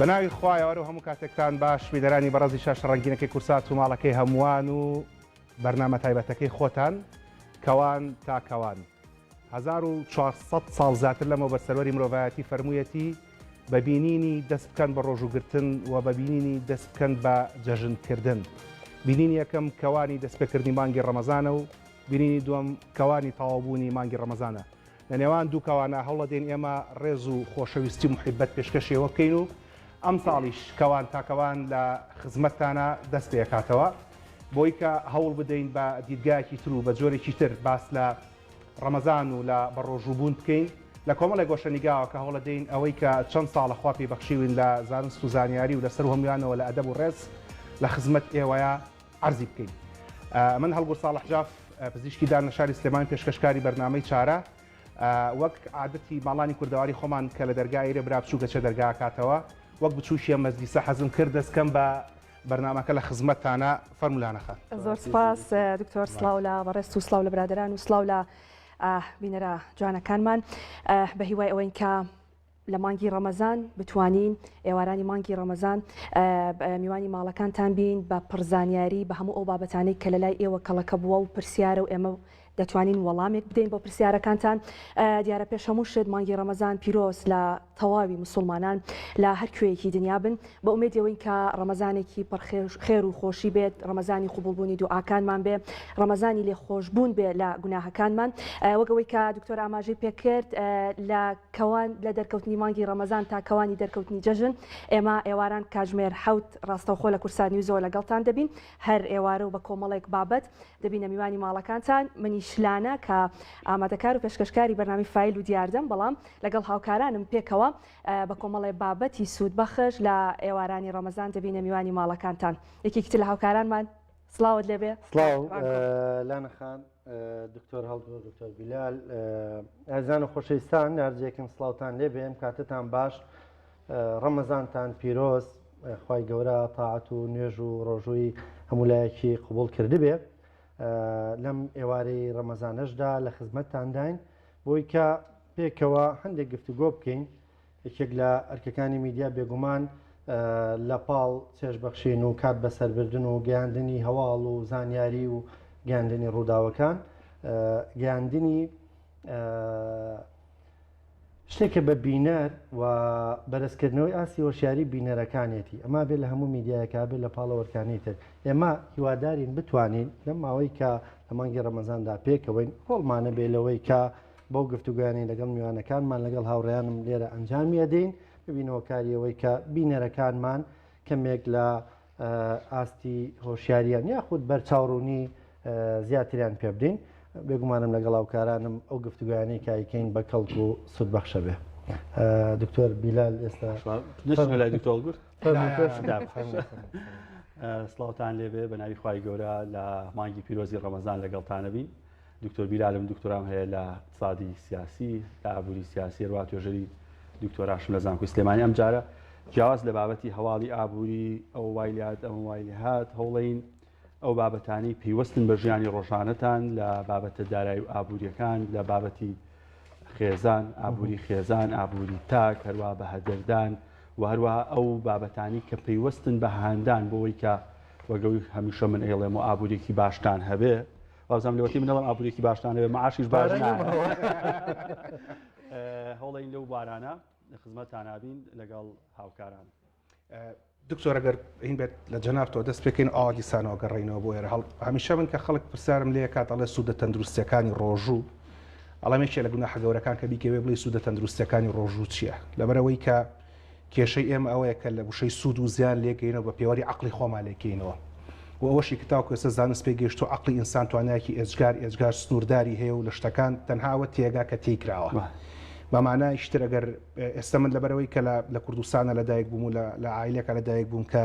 بەناوی خوا ئێوارە و هەموو کاتێکتان باش بینەرانی بەڕێزی شاشە ڕەنگینەکەی کورسات و ماڵەکەی هەمووان و بەرنامە تایبەتەکەی خۆتان کەوان تا کەوان 1400 ساڵ زیاتر لەمەوبەر سەروەری مرۆڤایەتی فەرموویەتی بە بینینی دەست بکەن بە ڕۆژووگرتن و بە بینینی دەست بکەن بە جەژنکردن. بینینی یەکەم کەوانی دەستپێکردنی مانگی ڕەمەزانە و بینینی دووەم کەوانی تەواوبوونی مانگی ڕەمەزانە. لە نێوان دوو کەوانە هەوڵەدەین ئێمە ڕێز و خۆشەویستی و موحیبەت پێشکەشی ئێوە بکەین و ئەمساڵیش کەوان تا کەوان لە خزمەتتانە دەست پێکاتەوە بۆی کە هەوڵ بدەین بە دیدگایەکی تر و بە جۆرێکی تر باس لە ڕەمەزان و لە بەڕۆژووبوون بکەین لە کۆمەڵێک گۆشەنیگاوە کە هەوڵەدەین ئەوەی کە چەند ساڵە خوا پێی بەخشیوین لە زانست و زانیاری و لەسەر هەموویانەوە لە ئەدەب و ڕێز لە خزمەت ئێوەیە عەرزی بکەین. من هەڵگورد ساڵح جاف پزیشکی دان لە شاری سلێمانی پێشکەشکاری بەرنامەی چارە وەک عادەتی ماڵانی کوردەواری خۆمان کە لە دەرگا ئیرە برا بچووکە چە دەرگا کاتەوە وەک بچووکیە مەجلیسە حەزم کرد دەستکەم بە بەرنامەکە لە خزمەتتانە فەرموو لانە خان. زۆر سپاس دکتۆر سڵاو لە بەڕێزت و سڵاو لە برادەران و سڵاو لە بینەرە جوانەکانمان بە هیوای ئەوەین کە لە مانگی ڕەمەزان بتوانین ئێوارانی مانگی ڕەمەزان میوانی ماڵەکانتان بین بە پڕزانیاری بە هەموو ئەو بابەتانەی کە لە لای ئێوە کەڵەکە بووە و پرسیارە و ئێمە دەتوانین وەڵامێک بدەین بۆ پرسیارەکانتان. دیارە پێش هەموو شت مانگی ڕەمەزان پیرۆز لە تەواوی مسوڵمانان لە هەر کوێیەکی دنیا بن. بە ئومێدی ئەوەین کە ڕەمەزانێکی پڕ خێر و خۆشی بێت، ڕەمەزانی قبوڵبوونی دوعاکانمان بێ، ڕەمەزانی لێخۆشبوون بێ لە گوناهەکانمان. وەک ئەوەی کە دکتۆر ئاماژەی پێکرد لە کەوان لە دەرکەوتنی مانگی ڕەمەزان تا کەوانی دەرکەوتنی جەژن ئێمە ئێواران کاژمێر حەوت ڕاستەوخۆ لە کوردسات نیوزەوە لەگەڵتان دەبین هەر ئێوارە و بە کۆمەڵێک بابەت دەبینە میوانی ماڵەکانتان، منیش لانە کە ئامادەکار و پێشکەشکاری بەرنامەی فایل و دیاردەم، بەڵام لەگەڵ هاوکارانم پێکەوە بە کۆمەڵێ بابەتی سوودبەخش لە ئێوارانی ڕەمەزان دەبینە میوانی ماڵەکانتان. یەکێکی تر لە هاوکارانمان، سڵاوت لێبێ. سڵاو لانە خان، دکتۆر هەڵگورد، دکتۆر بیلال، ئازیزان و خۆشەویستان، هەرجێکن سڵاوتان لێبێ، ئەم کاتەتان باش، ڕەمەزانتان پیرۆز، خوای گەورە تاعەت و نوێژ و ڕۆژووی هەموو لایەکی قبوڵ کردبێ. لەم ئێوارەی ڕەمەزانەشدا لە خزمەتتانداین بۆی کە پێکەوە هەندێک گفتوگۆ بکەین. یەکێک لە ئەرکەکانی میدیا بێگومان لە پاڵ چێژبەخشین و کات بەسەربردن و گەیاندنی هەواڵ و زانیاری و گەیاندنی ڕووداوەکان گەیاندنی شتێکە بە بینەر و بەرزکردنەوەی ئاستی هۆشیاری بینەرەکانێتی، ئەمە بێ لە هەموو میدیایەکا بێ لە پاڵەوەرکانی تر. ئێمە هیوادارین بتوانین لەم ماوەی کە لە مانگی ڕەمەزاندا پێکەوەین ڕۆڵمان هەبێ لەوەی کە بەو گفتوگۆیانەی لەگەڵ میوانەکانمان لەگەڵ هاوڕێیانم لێرە ئەنجامی ئەدەین ببینە هۆکاری ئەوەی کە بینەرەکانمان کەمێک لە ئاستی هۆشیاریان یاخود بەرچاوڕوونی زیاتریان پێ بدەین. بێگومانم لەگەڵ هاوکارانم ئەو گفتوگۆیانەی کە ئەیکەین بە کەڵک و سوودبەخشە بێ. دکتۆر بیلال ئێستا نەچینە لای دکتۆر هەڵگورد؟ سڵاوتان لێبێ بە ناوی خوای گەورە لە مانگی پیرۆزی ڕەمەزان لەگەڵتانە بین. دکتۆر بیلالم دکتۆرام هەیە لە اقتصادی سیاسی لە ئابووری سیاسی هەروەها توێژەری دکتۆراشم لە زانکۆی سلێمانی ئەم جارە جیاواز لە بابەتی هەواڵی ئابووری ئەو وای لات ئەمە وای لێهات هەوڵین ئەو بابەتانی پەیوەستن بە ژیانی ڕۆژانەتان لە بابەتە دارایی و ئابووریەکان لە بابەتی خێزان ئابووری خێزان ئابووری تاک هەروە بە هەدەردان و هەروەها ئەو بابەتانی کە پەیوەستن بە هاندان بۆەوەی کە وەگەوی هەمیشە من ئەیڵێم و ئابووریکی باشتان هەبێ وابزانم لەوەتی من دەڵێم ئابووریەکی باشتان هەبێ معاشیش باش هەوڵین لەو بارانە خزمەتان نابین لەگەڵ هاوکاران. دکتۆر ئەگەر هین بێت لە جەنابتەوە دەست پێکەین ئاوا دیسانەوە گەڕینەوە بۆ ئێرە هەڵ هەمیشە من کە خەڵک پرسیارم لێ کات ئەڵێ سوودە تەندروستیەکانی ڕۆژوو ئەڵێم یەکێ لە گوناحە گەورەکان کە بیکەوێ بڵێ سوودە تەندروستیەکانی ڕۆژوو چییە لەبەرەوەی کە کێشەی ئێمە ئەوەیە کە لە وشەی سوود و زیان لێکەینەوە بە پێوەری عەقڵی خۆمان لێکەینەوە و ئەوەشی کە تاوەکو ئێستا زانست پێی گەیشتووە عەقڵی ئینسان توانایەکی ئێجگار ئێجگار سنوورداری هەیە و لە شتەکان تەنها ئەوە تێگا کە تێی کراوە بە مانایش تر ئەگەر ئێستا من لەبەرەوەی کە لە کوردستانە لەدایک بووم و لە عایلەکە لەدایک بووم کە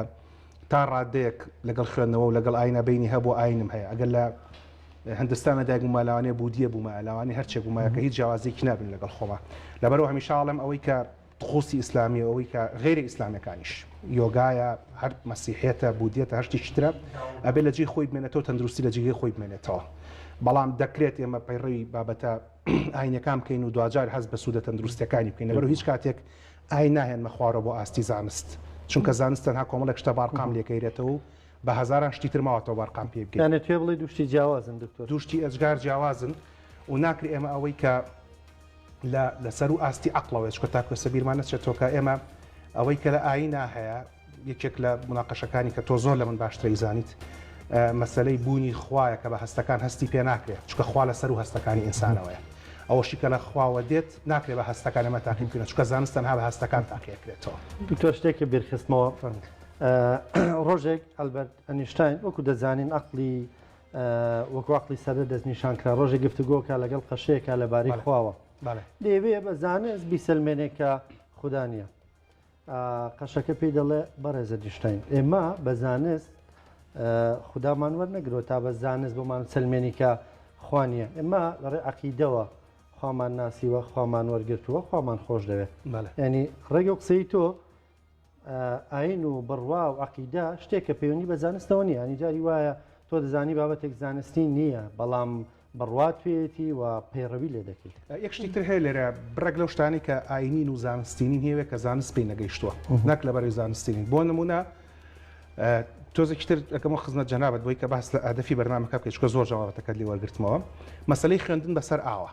تا ڕادەیەک لەگەڵ خوێندنەوە و لەگەڵ ئاینە بینی هەبوو ئاینم هەیە ئەگەر لە هندستان لەدایک بوومە لەوانەیە بودیە بوومە لەوانەیە هەرچێک بوومە کە هیچ جیاوازیەکی نابین لەگەڵ خۆما لەبەرەوە هەمیشە ئەڵێم ئەوەی کە طقوسی ئیسلامی و ئەوەی کە غەیرە ئیسلامیەکانیش یۆگایە هەر مەسیحێتە بودیەتە هەر شتێکی ترە ئەبێ لە جێی خۆی بمێنێتەوە تەندروستی لە جێگەی خۆی بمێنێتەوە بەڵام دەکرێت ئێمە پەیڕەوی بابەتە ئاینەکان بکەین و دواجار هەست بە سوودە تەندروستیەکانی بکەین لەبەر هیچ کاتێک ئاین ناهێنمە خوارەوە بۆ ئاستی زانست، چونکە زانست تەنها کۆمەڵێک شتە بارقام لێکەیرێتەوە و بە هەزاران شتی تر ماوەتەوە بارقام پێ بگەی. یانێ توێ بڵێی دوو شتی جیاوازن دکتۆر؟ دوو شتی ئێجگار جیاوازن و ناکرێ ئێمە ئەوەی کە لە لە سەروو ئاستی عەقڵەوەیە، چونکە تاکو ئێستا بیرمان نەچێتەوە کە ئێمە ئەوەی کە لە ئایینا هەیە، یەکێک لە موناقەشەکانی کە تۆ زۆر لە من باشتر ئەیزانیت مەسەلەی بوونی خوایە کە بە هەستەکان هەستی پێ ناکرێت چونکە خوا لە سەروو هەستەکانی ئینسانەوەیە ئەوەشی کە لە خواوە دێت ناکرێت بە هەستەکان ئێمە تاقی بکەینەوە چونکە زانست تەنها بە هەستەکان تاقی ئەکرێتەوە. دکتۆر شتێکت بیرخستمەوە ڕۆژێک ئەلبەرت ئەنیشتاین وەکو دەزانین عەقڵی وەکو عەقڵی سەدە دەستنیشان کرا ڕۆژێک گفتوگۆکە لەگەڵ قەشەیەکە لەبارەی خواوە دەیەوێ بە زانست بیسەلمێنێ کە خودا نییە قەشەکە پێی دەڵێ بەڕێز ئەنیشتاین ئێمە بە زانست خودامان وەرنەگرەوە تا بە زانست بۆمان سەلمێنی کە خوا نییە ئێمە لە ڕێ عەقیدەوە خوامان ناسیوە خوامان وەرگرتووە خوامان خۆش دەوێت ینی ڕێگە و قسەی تۆ ئاین و بڕوا و عقیدە شتێکە پەیوەندی بە زانستەوە نییە ینی جاری وایە تۆ دەزانی بابەتێک زانستی نییە بەڵام بڕوات پێیەتی و پەیڕەوی لێ دەکەیت. یەک شتی تر هەیە لێرە، بڕێک لەو شتانەی کە ئایینین و زانستی نین هەیە کە زانست پێی نەگەیشتووە، نەک لەبەرەی زانستی نین. بۆ نموونە تۆزێکی تر ئەکەمەوە خزمەت جەنابت بۆی کە باس لە هەدەفی بەرنامەکە بکەیت، چونکە زۆر جوابەتەکەت لێ وەرگرتمەوە. مەسەلەی خوێندن بەسەر ئاوە.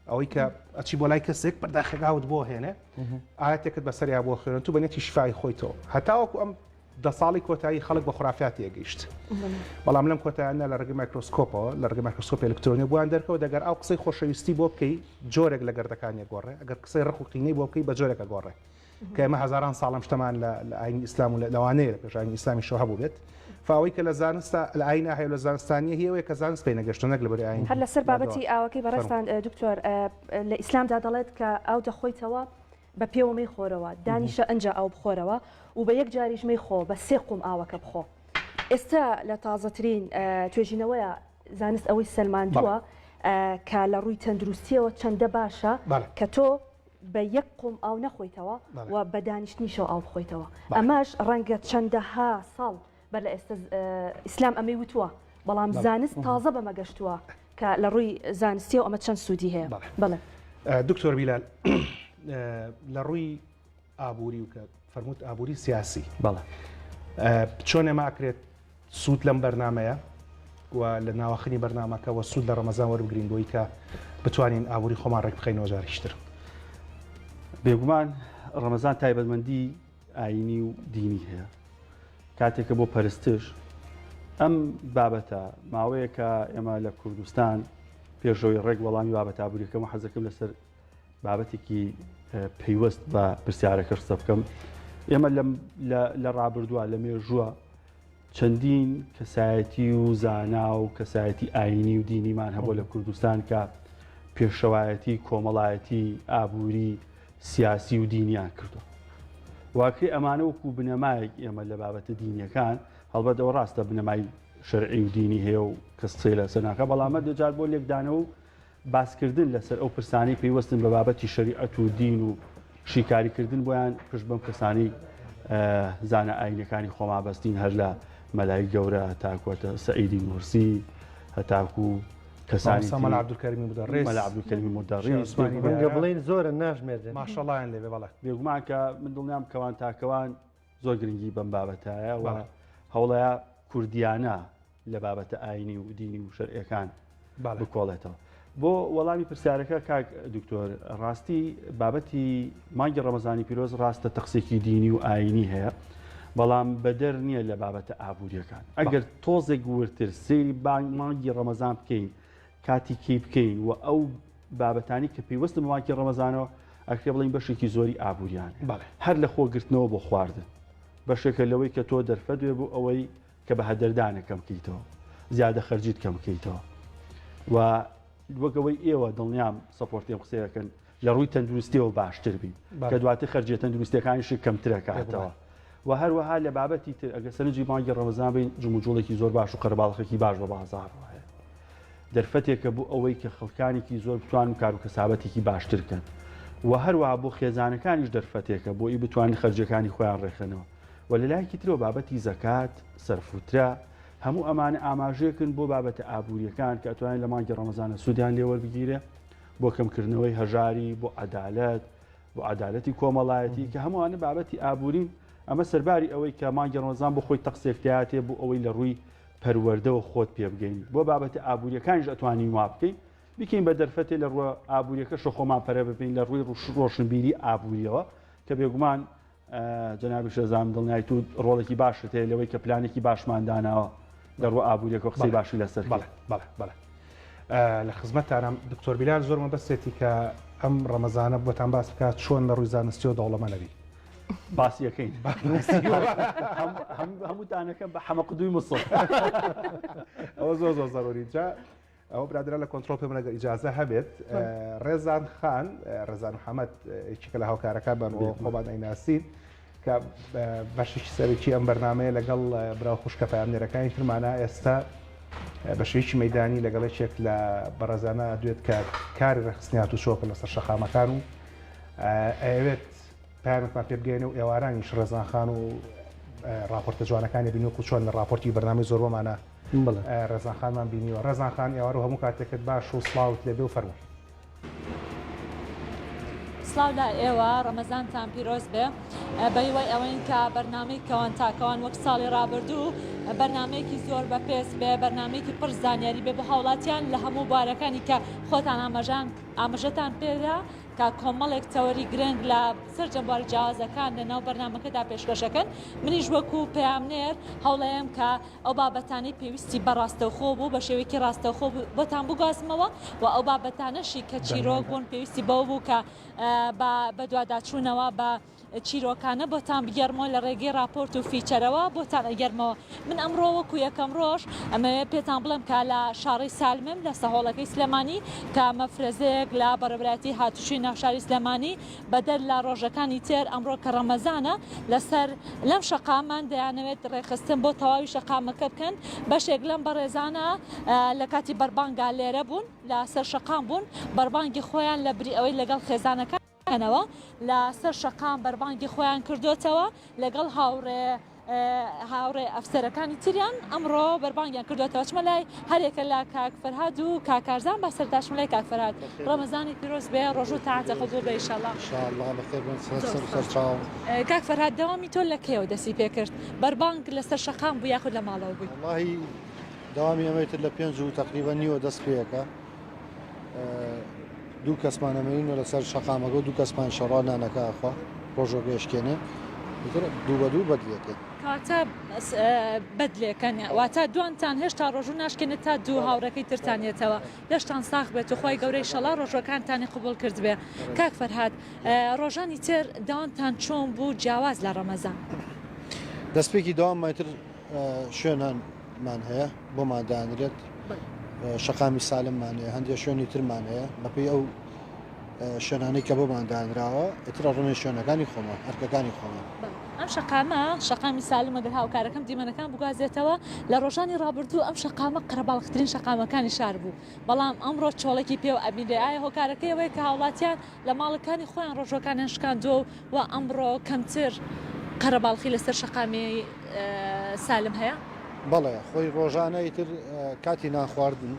ئەوەی کە ئەچی بۆ لای کەسێک پەرداخێک ئاوت بۆ هێنێ، ئایەتێکت بەسەریا بۆ خوێنێت و بە نێتی شفای خۆیتەوە. هەتاوەکو ئەم دە ساڵی کۆتایی خەڵک بە خورافیات تێگەیشت. بەڵام لەم کۆتایانە لە ڕێگەی مایکرۆسکۆپەوە، لە ڕێگەی مایکرۆسکۆپی ئەلکترۆنی بۆیان دەرکەوت ئەگەر ئاو قسەی خۆشەویستی بۆ بکەی جۆرێک لە گەردەکانی ئەگۆڕێ، ئەگەر قسەی ڕق و قینەی بۆ بکەی بە جۆرێک ئەگۆڕێ. کە ئێمە هەزاران ساڵ ئەم شتەمان لە لە ئاینی ئیسلام و لەوانەیە لە پێش ئاینی ئیسلامیشەوە هەبووبێت. فا ئەوەی کە لە زانستا لە ئاینا هەیە و لە زانستا نییە هی ئەوەیە کە زانست پێی نەگەشتووە نەک لەبەر ئاین هەر لەسەر بابەتی ئاوەکەی بەڕێزتان دکتۆر لە ئیسلامدا دەڵێت کە ئاو دەخۆیتەوە بە پێوە مەیخۆرەوە، دانیشە ئەنجا ئاو بخۆرەوە و بە یەک جاریش مەیخۆ، بە سێ قوم ئاوەکە بخۆ. ئێستا لە تازەترین توێژینەوەیا زانست ئەوەی سەلماندووە کە لە ڕووی تەندروستییەوە چەندە باشە کە تۆ بە یەک قوم ئاو نەخۆیتەوە و بە دانیشتنیشەوە ئاو بخۆیتەوە. ئەمەش ڕەنگە چەندەها ساڵ بەر لە ئێستە ئیسلام ئەمەی وتووە، بەڵام زانست تازە بەمە گەشتووە کە لە ڕووی زانستیەوە ئەمە چەند سوودی هەیە. بەڵێ. دکتۆر بیلال لە ڕووی ئابووری و کە فەرمووت ئابووری سیاسی بەڵێ چۆن ئێمە ئەکرێت سوود لەم بەرنمەیە و لە ناوەخنی بەرنمەکە وە سوود لە ڕەمەزان وەربگرین بۆی کە بتوانین ئابووری خۆمان ڕێک بخەینەوە جارێکیتر؟ بێگومان ڕەمەزان تایبەتمەندی ئایینی و دینی هەیە کاتێکە بۆ پەرستش ئەم بابەتە ماوەیەکە ئێمە لە کوردستان پێشەوەی ڕێک وەڵامی بابەت ئابووریەکەم و حەزەکەم لەسەر بابەتێکی پەیوەست بە پرسیارەکە قسە بکەم ئێمە لە ڕابردووە لە مێژووە چەندین کەسایەتی و زانا و کەسایەتی ئایینی و دینیمان هەبووە لە کوردستان کە پێشەوایەتی کۆمەڵایەتی، ئابووری، سیاسی و دینیان کردووە. واکرێ ئەمانە وەکو بنەمایەک ئێمە لە بابەتە دینیەکان، هەڵبەت ئەوە ڕاستە بنەمای شەرعی و دینی هەیە و کەس قسەی لەسەر ناکا، بەڵام هەندێک جار بۆ لێکدانەوە و باسکردن لەسەر ئەو پرسانەی پەیوەستن بە بابەتی شەریعەت و دین و شیکاریکردن بۆیان پشت بەم کەسانەی زانا ئاینەکانی خۆما بەستین هەر لە مەلای گەورە تاکوەتە سەعیدی نورسی هەتاکو کەسانی مەلا عەبدولکەریمی مودەڕیس مەلا عەبدولکەریمی مودەڕیس ڕەنگە بڵێین زۆرە ناژمێردرێن ماشەڵڵایان لێ بێ بەڵێ بێگومان کە من دڵنیام کەوان تاکەوان زۆر گرنگی بەم بابەتایە و هەوڵەیە کوردیانە لە بابەتە ئاینی و دینی و شەرعیەکان بکۆڵێتەوە. بۆ وەڵامی پرسیارەکە کاک دکتۆر ڕاستی بابەتی مانگی ڕەمەزانی پیرۆز ڕاستە تەقسێکی دینی و ئاینی هەیە بەڵام بەدەر نییە لە بابەتە ئابووریەکان ئەگەر تۆزێک ورتر سەیری مانگی ڕەمەزان بکەین کاتی کەی بکەین و ئەو بابەتانی کە پەیوەستن بە مانگی ڕەمەزانەوە ئەکرێ بڵین بەشێکی زۆری ئابووریان هەر لە خۆگرتنەوە بۆ خواردن بەشێکە لەوەی کە تۆ دەرفەت بێ بۆ ئەوەی کە بە هەدەردانە کەم کەیتەوە زیادە خەرجیت کەم کەیتەوە و وەک ئەوەی ئێوە دڵنیام سەپۆرتی ئەم قسەیەکەن لە ڕووی تەندروستیەوە باشتر بی کە دواتر خەرجیە تەندروستیەکانیشی کەمترەکاتەوە و هەروەها لە بابەتی تر ئەگەر سەرنجی مانگی ڕەمەزان بین جموجوڵێکی زۆر باش و قەرەباڵخێکی باش بە بازاڕەوە هەیە دەرفەتێکە بۆ ئەوەی کە خەڵکانێکی زۆر بتوان و کار و کەسابەتێکی باشتر کەن و هەروەها بۆ خێزانەکانیش دەرفەتێکە بۆ ئی بتوانن خەرجەکانی خۆیان ڕێکخەنەوە و لە لایەکی ترەوە بابەتی زەکات، سەرفوترە، هەموو ئەمانە ئاماژەیەکن بۆ بابەتە ئابوورییەکان کە ئەتوانێت لە مانگی ڕەمەزانە سوودیان لێ وەربگیرێ بۆ کەمکردنەوەی هەژاری، بۆ عەدالەت، بۆ عەدالەتی کۆمەڵایەتی کە هەمووانە بابەتی ئابوورین ئەمە سەرباری ئەوەی کە مانگی ڕەمەزان بۆ خۆی تەقسێک تیاتێ بۆ ئەوەی لە ڕووی پەروەردەوە خۆت پێ بگەین بۆ بابەتە ئابووریەکانیش ئەتوانین وا بکەین بیکەین بە دەرفەتێ لە ڕووە ئابووریەکەشە خۆمان پەرە ببین لە ڕووی ڕۆشنبیری ئابووریەوە کە بێگومان جەنابی شێزان دڵنیای تو ڕۆڵێکی باشت هەیە لەوەی کە پلانێکی باشمان داناوە لە ڕوو ئابووریەکە قسەی باشی لەسەر بەڵێ بەڵێ بەڵێ لە خزمەتتانم دکتۆر بیلال زۆر مەبەستێتی کە ئەم ڕەمەزانە بۆتان باس بکات چۆن لە ڕووی زانستیەوە دەوڵەمەنەبی باسیەکەین هەمووتانەکەم بە حەمە قدوی مسڵ ئەوە زۆر زۆر زەروری جا ئەوە برادران لە کۆنترۆڵ پێم لەگەر ئیجازە هەبێت ڕێزان خان ڕێزان محەممەد یەکێکە لە هاوکارەکانمان بۆ خۆمان ئەیناسین کە بەشێکی سەرەکی ئەم بەرنمەیە لەگەڵ برا خوشکە پەیامنێرەکانی ترمانە ئێستا بە شێوەیەکی مەدانی لەگەڵ یەکێک لە بەڕێزانە دوێت کە کاری ڕێکخستنی هاتوچۆکە لەسەر شەقامەکان و ئەیەوێت پەیامێکمان پێ بگەیەنێ و ئێوارانیش ڕێزان خان و ڕاپۆرتە جوانەکانی بینی وەکو چۆن لە ڕاپۆرتی بەرنامەی زۆربەمانە ڕێزان خانمان بینیوە. ڕێزان خان ئێوارە و هەموو کاتێکت باش و سڵاوت لێبێ و فەرموو. سڵاو لە ئێوە، ڕەمەزانتان پیرۆز بێ. بە هیوای ئەوەین کە بەرنامەی کەوان تا کەوان وەک ساڵی ڕابردوو بەرنامەیەکی زۆر بەپێز بێ، بەرنامەیەکی پڕ زانیاری بێ بۆ هاوڵاتیان لە هەموو بوارەکانی کە خۆتان ئاماژان ئاماژەتان پێدا کە کۆمەڵێک تەوەری گرنگ لە سەرجەم بوارە جیاوازەکان لە ناو بەرنامەکەدا پێشکەشەکەن منیش وەکو پەیامنێر هەوڵەیەم کە ئەو بابەتانەی پێویستی بە ڕاستەوخۆ بوو بە شێوەیەکی ڕاستەوخۆ بۆتان بگوازمەوە و ئەو بابەتانەشی کە چیرۆک بوون پێویستی بەوە بوو کە بە بەدواداچوونەوە بە چیرۆکانە بۆتان بگێڕمەوە لە ڕێگەی ڕاپۆرت و feature ەوە بۆتان ئەگێڕمەوە. من ئەمڕۆ وەکو یەکەم ڕۆژ ئەمەوێ پێتان بڵێم کە لە شاڕێی سالمم لە سەهۆڵەکەی سلێمانی کە مەفرەزەیەک لە بەڕێوەبەرایەتی هاتوچۆی ناوشاری سلێمانی بەدەر لە ڕۆژەکانی تر ئەمڕۆ کە ڕەمەزانە لەسەر لەم شەقامان دەیانەوێت ڕێکخستن بۆ تەواوی شەقامەکە بکەن بەشێک لەم بەڕێزانە لە کاتی بەربانگا لێرە بوون لە سەر شەقام بوون بەربانگی خۆیان لە بری ئەوەی لەگەڵ خێزانەکان کەنەوە لە سەر شەقام بەربانگی خۆیان کردۆتەوە لەگەڵ هاوڕێ هاوڕێ ئەفسەرەکانی تریان ئەمڕۆ بەربانگیان کردوێتەوە چمە لای هەرێکە لە کاک فەرهاد و کاک کارزان بە سەرداشم لای کاک فەرهاد ڕەمەزانی پیرۆز بێ ڕۆژ و تاعەتە قبوڵ بێ ئیشەڵا کاک فەرهاد دەوامی تۆ لە کەیەوە دەستی پێکرد بەربانگ لەسەر شەقام بوو یاخود لە ماڵەوە بووی؟ وەڵاهی دەوامی ئەمەی تر لە پێنج و تەقریبا نیوە دەست پێەکە دوو کەسمان ئەمێنینەوە لەسەر شەقامەکە و دوو کەسمان شەڕا نانەکە ئەخوا ڕۆژۆکە ئەشکێنێ ئیتر دوو بە دوو بەدلێکەین. کەواتە بەدلێکەن واتە دوانتان هێشتا ڕۆژوو ناشکێنێت تا دوو هاوڕێکەی ترتان یەتەوە لەشتان ساغ بێت و خوای گەورە ئیشەڵا ڕۆژوەکانتانی قبوڵ کردبێ کاک فەرهاد ڕۆژانی تر دەوامتان چۆن بوو جیاواز لە ڕەمەزان؟ دەستپێکی دەواممان ئیتر شوێنان مان هەیە بۆمان دانرێت شەقامی سالممان هەیە هەندێک شوێنی ترمان هەیە بەپێی ئەو شوێنانەی کە بۆمان دانراوە ئیتر ڕۆنی شوێنەکانی خۆمان ئەرکەکانی خۆمان. ئەم شەقامە شەقامی سالم ئەگەر هاوکارەکەم دیمەنەکان بگوازێتەوە لە ڕۆژانی ڕابردوو ئەم شەقامە قەرەباڵخترین شەقامەکانی شار بوو بەڵام ئەمڕۆ چۆڵێکی پێوە ئەبینرێ ئایا هۆکارەکەی ئەوەیە کە هاوڵاتیان لە ماڵەکانی خۆیان ڕۆژوەکانیان شکاندووە و ئەمڕۆ کەمتر قەرەباڵخی لەسەر شەقامی سالم هەیە؟ بەڵێ خۆی ڕۆژانە ئیتر کاتی نان خواردن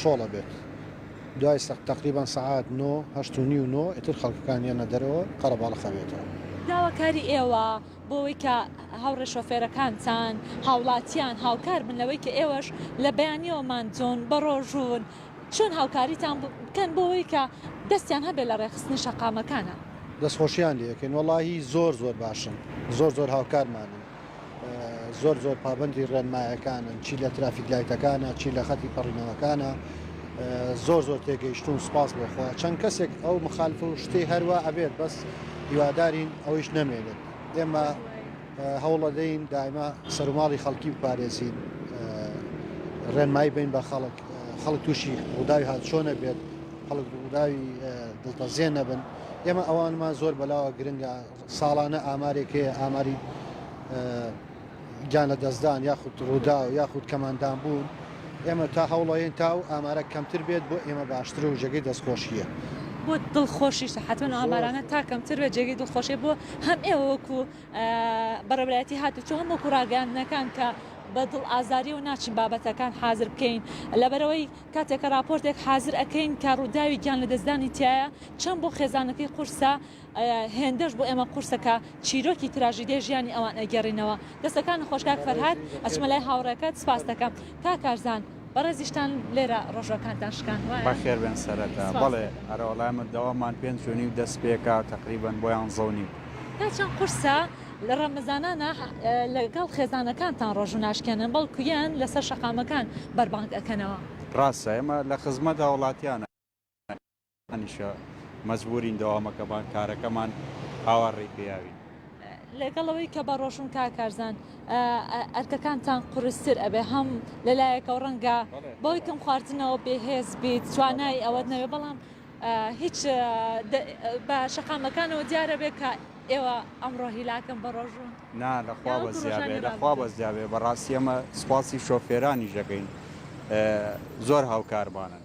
چۆڵە بێت دوای تەقریبەن سەعات نۆ هەشت و نیو نۆ ئیتر خەڵکەکان یەنە دەرەوە قەرەباڵخ ئەبێتەوە. داواکاری ئێوە بۆ ئەوەی کە هاوڕێ شۆفێرەکانتان، هاوڵاتیان هاوکار بن لەوەی کە ئێوەش لە بەیانیەوە ماندوون، بەڕۆژوون، چۆن هاوکاریتان بکەن بۆ ئەوەی کە دەستیان هەبێت لە ڕێکخستنی شەقامەکانا؟ دەستخۆشیان لێ ئەکەین وەڵاهی زۆر زۆر باشن زۆر زۆر هاوکارمانن زۆر زۆر پابەندی ڕێنمایەکانن چی لە ترافیک لایتەکانە چی لە خەتی پەڕینەوەکانە زۆر زۆر تێگەیشتون سپاس بۆ خوا چەند کەسێک ئەو مخالفە و شتەی هەروا ئەبێت بەس هیوادارین ئەوەیش نەمێنێت ئێمە هەوڵەدەین دایما سەروماڵی خەڵکی بپارێزین ڕێنمایی بین بە خەڵک خەڵک تووشی ڕووداوی هاتوچۆ نەبێت خەڵک ڕووداوی دڵتەزێن نەبن ئێمە ئەوانمان زۆر بەلاوە گرنگە ساڵانە ئامارێک هەیە ئاماری گیان لە دەستدان یاخود ڕووداو یاخود کەماندان بوون ئێمە تا هەوڵەیەن تا و ئامارە کەمتر بێت بۆ ئێمە باشترە و جێگەی دەستخۆشیە. بۆ دڵخۆشیشە حەتمەن ئەو ئامارانە تا کەمتر بێت جێگەی دڵخۆشیە بۆ هەم ئێوە وەکو بەڕێوەبەرایەتی هاتوچۆ هەم وەکو ڕاگەیاندنەکان کە. بە دڵ ئازاریەوە ناچین بابەتەکان حازر بکەین لەبەرئەوەی کاتێک کە راپۆرتێک حازر ئەکەین کە رووداوی گیان لەدەستدانی تیایە چەند بۆ خێزانەکەی قورسە هێندەش بۆ ئێمە قورسە کە چیرۆکی تراژیدیای ژیانی ئەوان ئەگێڕینەوە. دەستەکانت خۆش کاک فەرهاد، ئەچمە لای هاوڕێکەت، سپاست دەکەم. کاک کارزان، بەڕێزیشتان لێرە ڕۆژوەکانتان شکاند، وایە؟ بەخێر بێن سەرەتا. سپاست بەڵێ، دەکەم. ئەرەوەڵا ئێمە دەوامان 5:30 دەست پێکا تەقریبەن بۆ 11:30. تا چەند قورسە لە ڕەمەزانانا لەگەڵ خێزانەکانتان ڕۆژوو ناشکێنن، بەڵکو یەن لەسەر شەقامەکان بەربانگ ئەکەنەوە؟ ڕاستە، ئێمە لە خزمەت هاوڵاتیانە. نیشە مەجبورین دەوامەکەمان کارەکەمان ئاوا ڕێی پێیاوین. لەگەڵ ئەوەی کە بە ڕۆژوون کاک کارزان ئەرکەکانتان قورستر ئەبێ هەم لەلایەکەوە ڕەنگە بەهۆی کەم خواردنەوە بێهێز بیت توانای ئەوەت نەبێ بەڵام هیچ بە شەقامەکانەوە دیارە بێ کە ئێوە ئەمڕۆ هیلاکن بە ڕۆژوون. نا لەخوا بەزیابێ لەخوا بەزیابێ بەڕاستی ئەمە سوپاسی شۆفێرانیش دەکەین زۆر هاوکارمانن.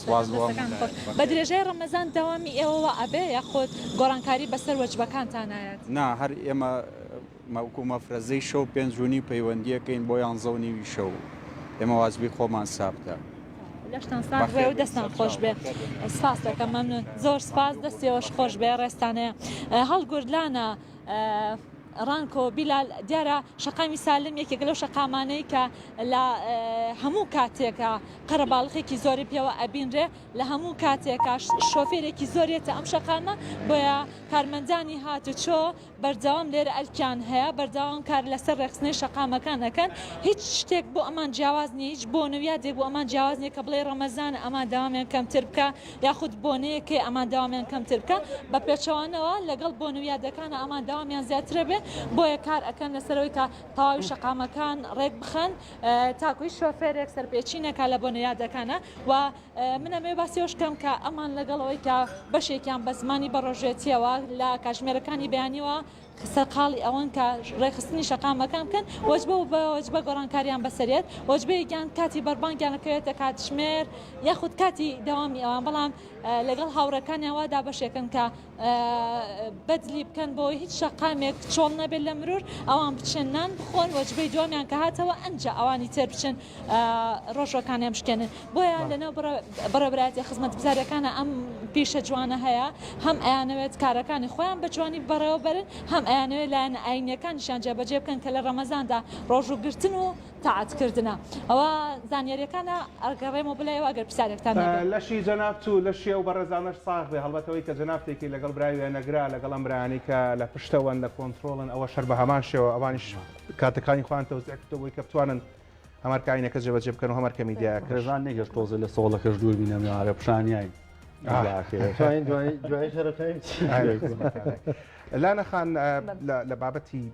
سوپاس بۆ هەموو لایەک. بە درێژای ڕەمەزان دەوامی ئێوە وا ئەبێ یاخود گۆڕانکاری بەسەر وەجبەکانتان نایەت؟ نا هەر ئێمە وەکو مەفرەزەی شەو 5:30 پەیوەندیەکەین بۆ یانزە و نیوی شەو ئێمە واجبی خۆمان سابتە. لەشتان ساغ بێ و دەستان خۆش بێ. سپاس دەکەم مەمنون زۆر سپاس دەستێوەش خۆش بێ ڕێزتانەیە هەڵگورد لانە. ڕانکۆ بیلال، دیارە شەقامی سالم یەکێکە لەو شەقامانەی کە لە هەموو کاتێکا قەرەباڵخێکی زۆری پێوە ئەبینرێ، لە هەموو کاتێکا شۆفێرێکی زۆر یەتە ئەم شەقامە، بۆیە کارمەندانی هاتوچۆ بەردەوام لێرە ئەرکیان هەیە، بەردەوام کار لەسەر ڕێکخستنەوەی شەقامەکان ئەکەن، هیچ شتێک بۆ ئەمان جیاواز نییە، هیچ بۆنە و یادێک بۆ ئەمان جیاواز نییە کە بڵێی ڕەمەزانە ئەمان دەوامیان کەمتر بکە، یاخود بۆنەیەک هەیە ئەمان دەوامیان کەمتر بکە، بە پێچەوانەوە لەگەڵ بۆنە و یادەکانا ئەمان دەوامیان زیاترە بێ، بۆیە کار ئەکەن لەسەر ئەوەی کە تەواوی شەقامەکان ڕێک بخەن تاکو هیچ شۆفێرێک سەرپێچی نەکا لە بۆنە یادەکانا و من ئەمەوێ باسی ئەوەش بکەم کە ئەمان لەگەڵ ئەوەی کە بەشێکیان بە زمانی بەڕۆژێتیەوە لە کاتژمێرەکانی بەیانیەوە سەرقاڵی ئەوەن کە ڕێکخستنی شەقامەکان بکەن، وەجبە و بە وەجبە گۆڕانکاریان بەسەریەت، وەجبەیەکیان کاتی بەربانگیان ئەکەوێتە کاتژمێر یاخود کاتی دەوامی ئەوان، بەڵام لەگەڵ هاوڕێکانیان وا دابەشێکن کە بەدلی بکەن بۆ هیچ شەقامێک چۆڵ نەبێت لە مرور، ئەوان بچن نان بخۆن، وەجبەی دووەمیان کە هاتەوە ئەنجا ئەوانی تر بچن ڕۆژوەکانیان بشکێنن. بۆیە لەناو بەڕێوەبەرایەتیە خزمەتگوزاریەکانا ئەم پیشە جوانە هەیە، هەم ئەیانەوێت کارەکانی خۆیان بە جوانی بەڕێوە بەرن، هەم ئەیانەوێت لایەنە ئاینیەکانیشیان جێبەجێ بکەن کە لە ڕەمەزاندا ڕۆژوو گرتن و تاعەت کردنە. ئەوە زانیاریەکانە ئەگەڕێمەوە بۆ لای ئێوە ئەگەر پرسیارێکتان هەبێت. لەشی جەنابت و لەشی ئەو بەڕێزانەش ساغ بێ، هەڵبەت ئەوەی کە جەنابتێکی لەگەڵ برای وێنەگرە، لەگەڵ ئەم برایانەی کە لە پشتەوەن لە کۆنترۆڵن ئەوەش هەر بە هەمان شێوە ئەوانیش کاتەکانی خۆیان تەوزیع کردووە بۆی کە بتوانن هەم ئەرکە ئاینەکە جێبەجێ بکەن و هەم ئەرکە میدیایەکەش. ڕێزان نەیهێشت تۆزێ لە سەوڵەکەش دوور بین ئەم ئێوارە پیشانیاین لانە خان لە بابەتی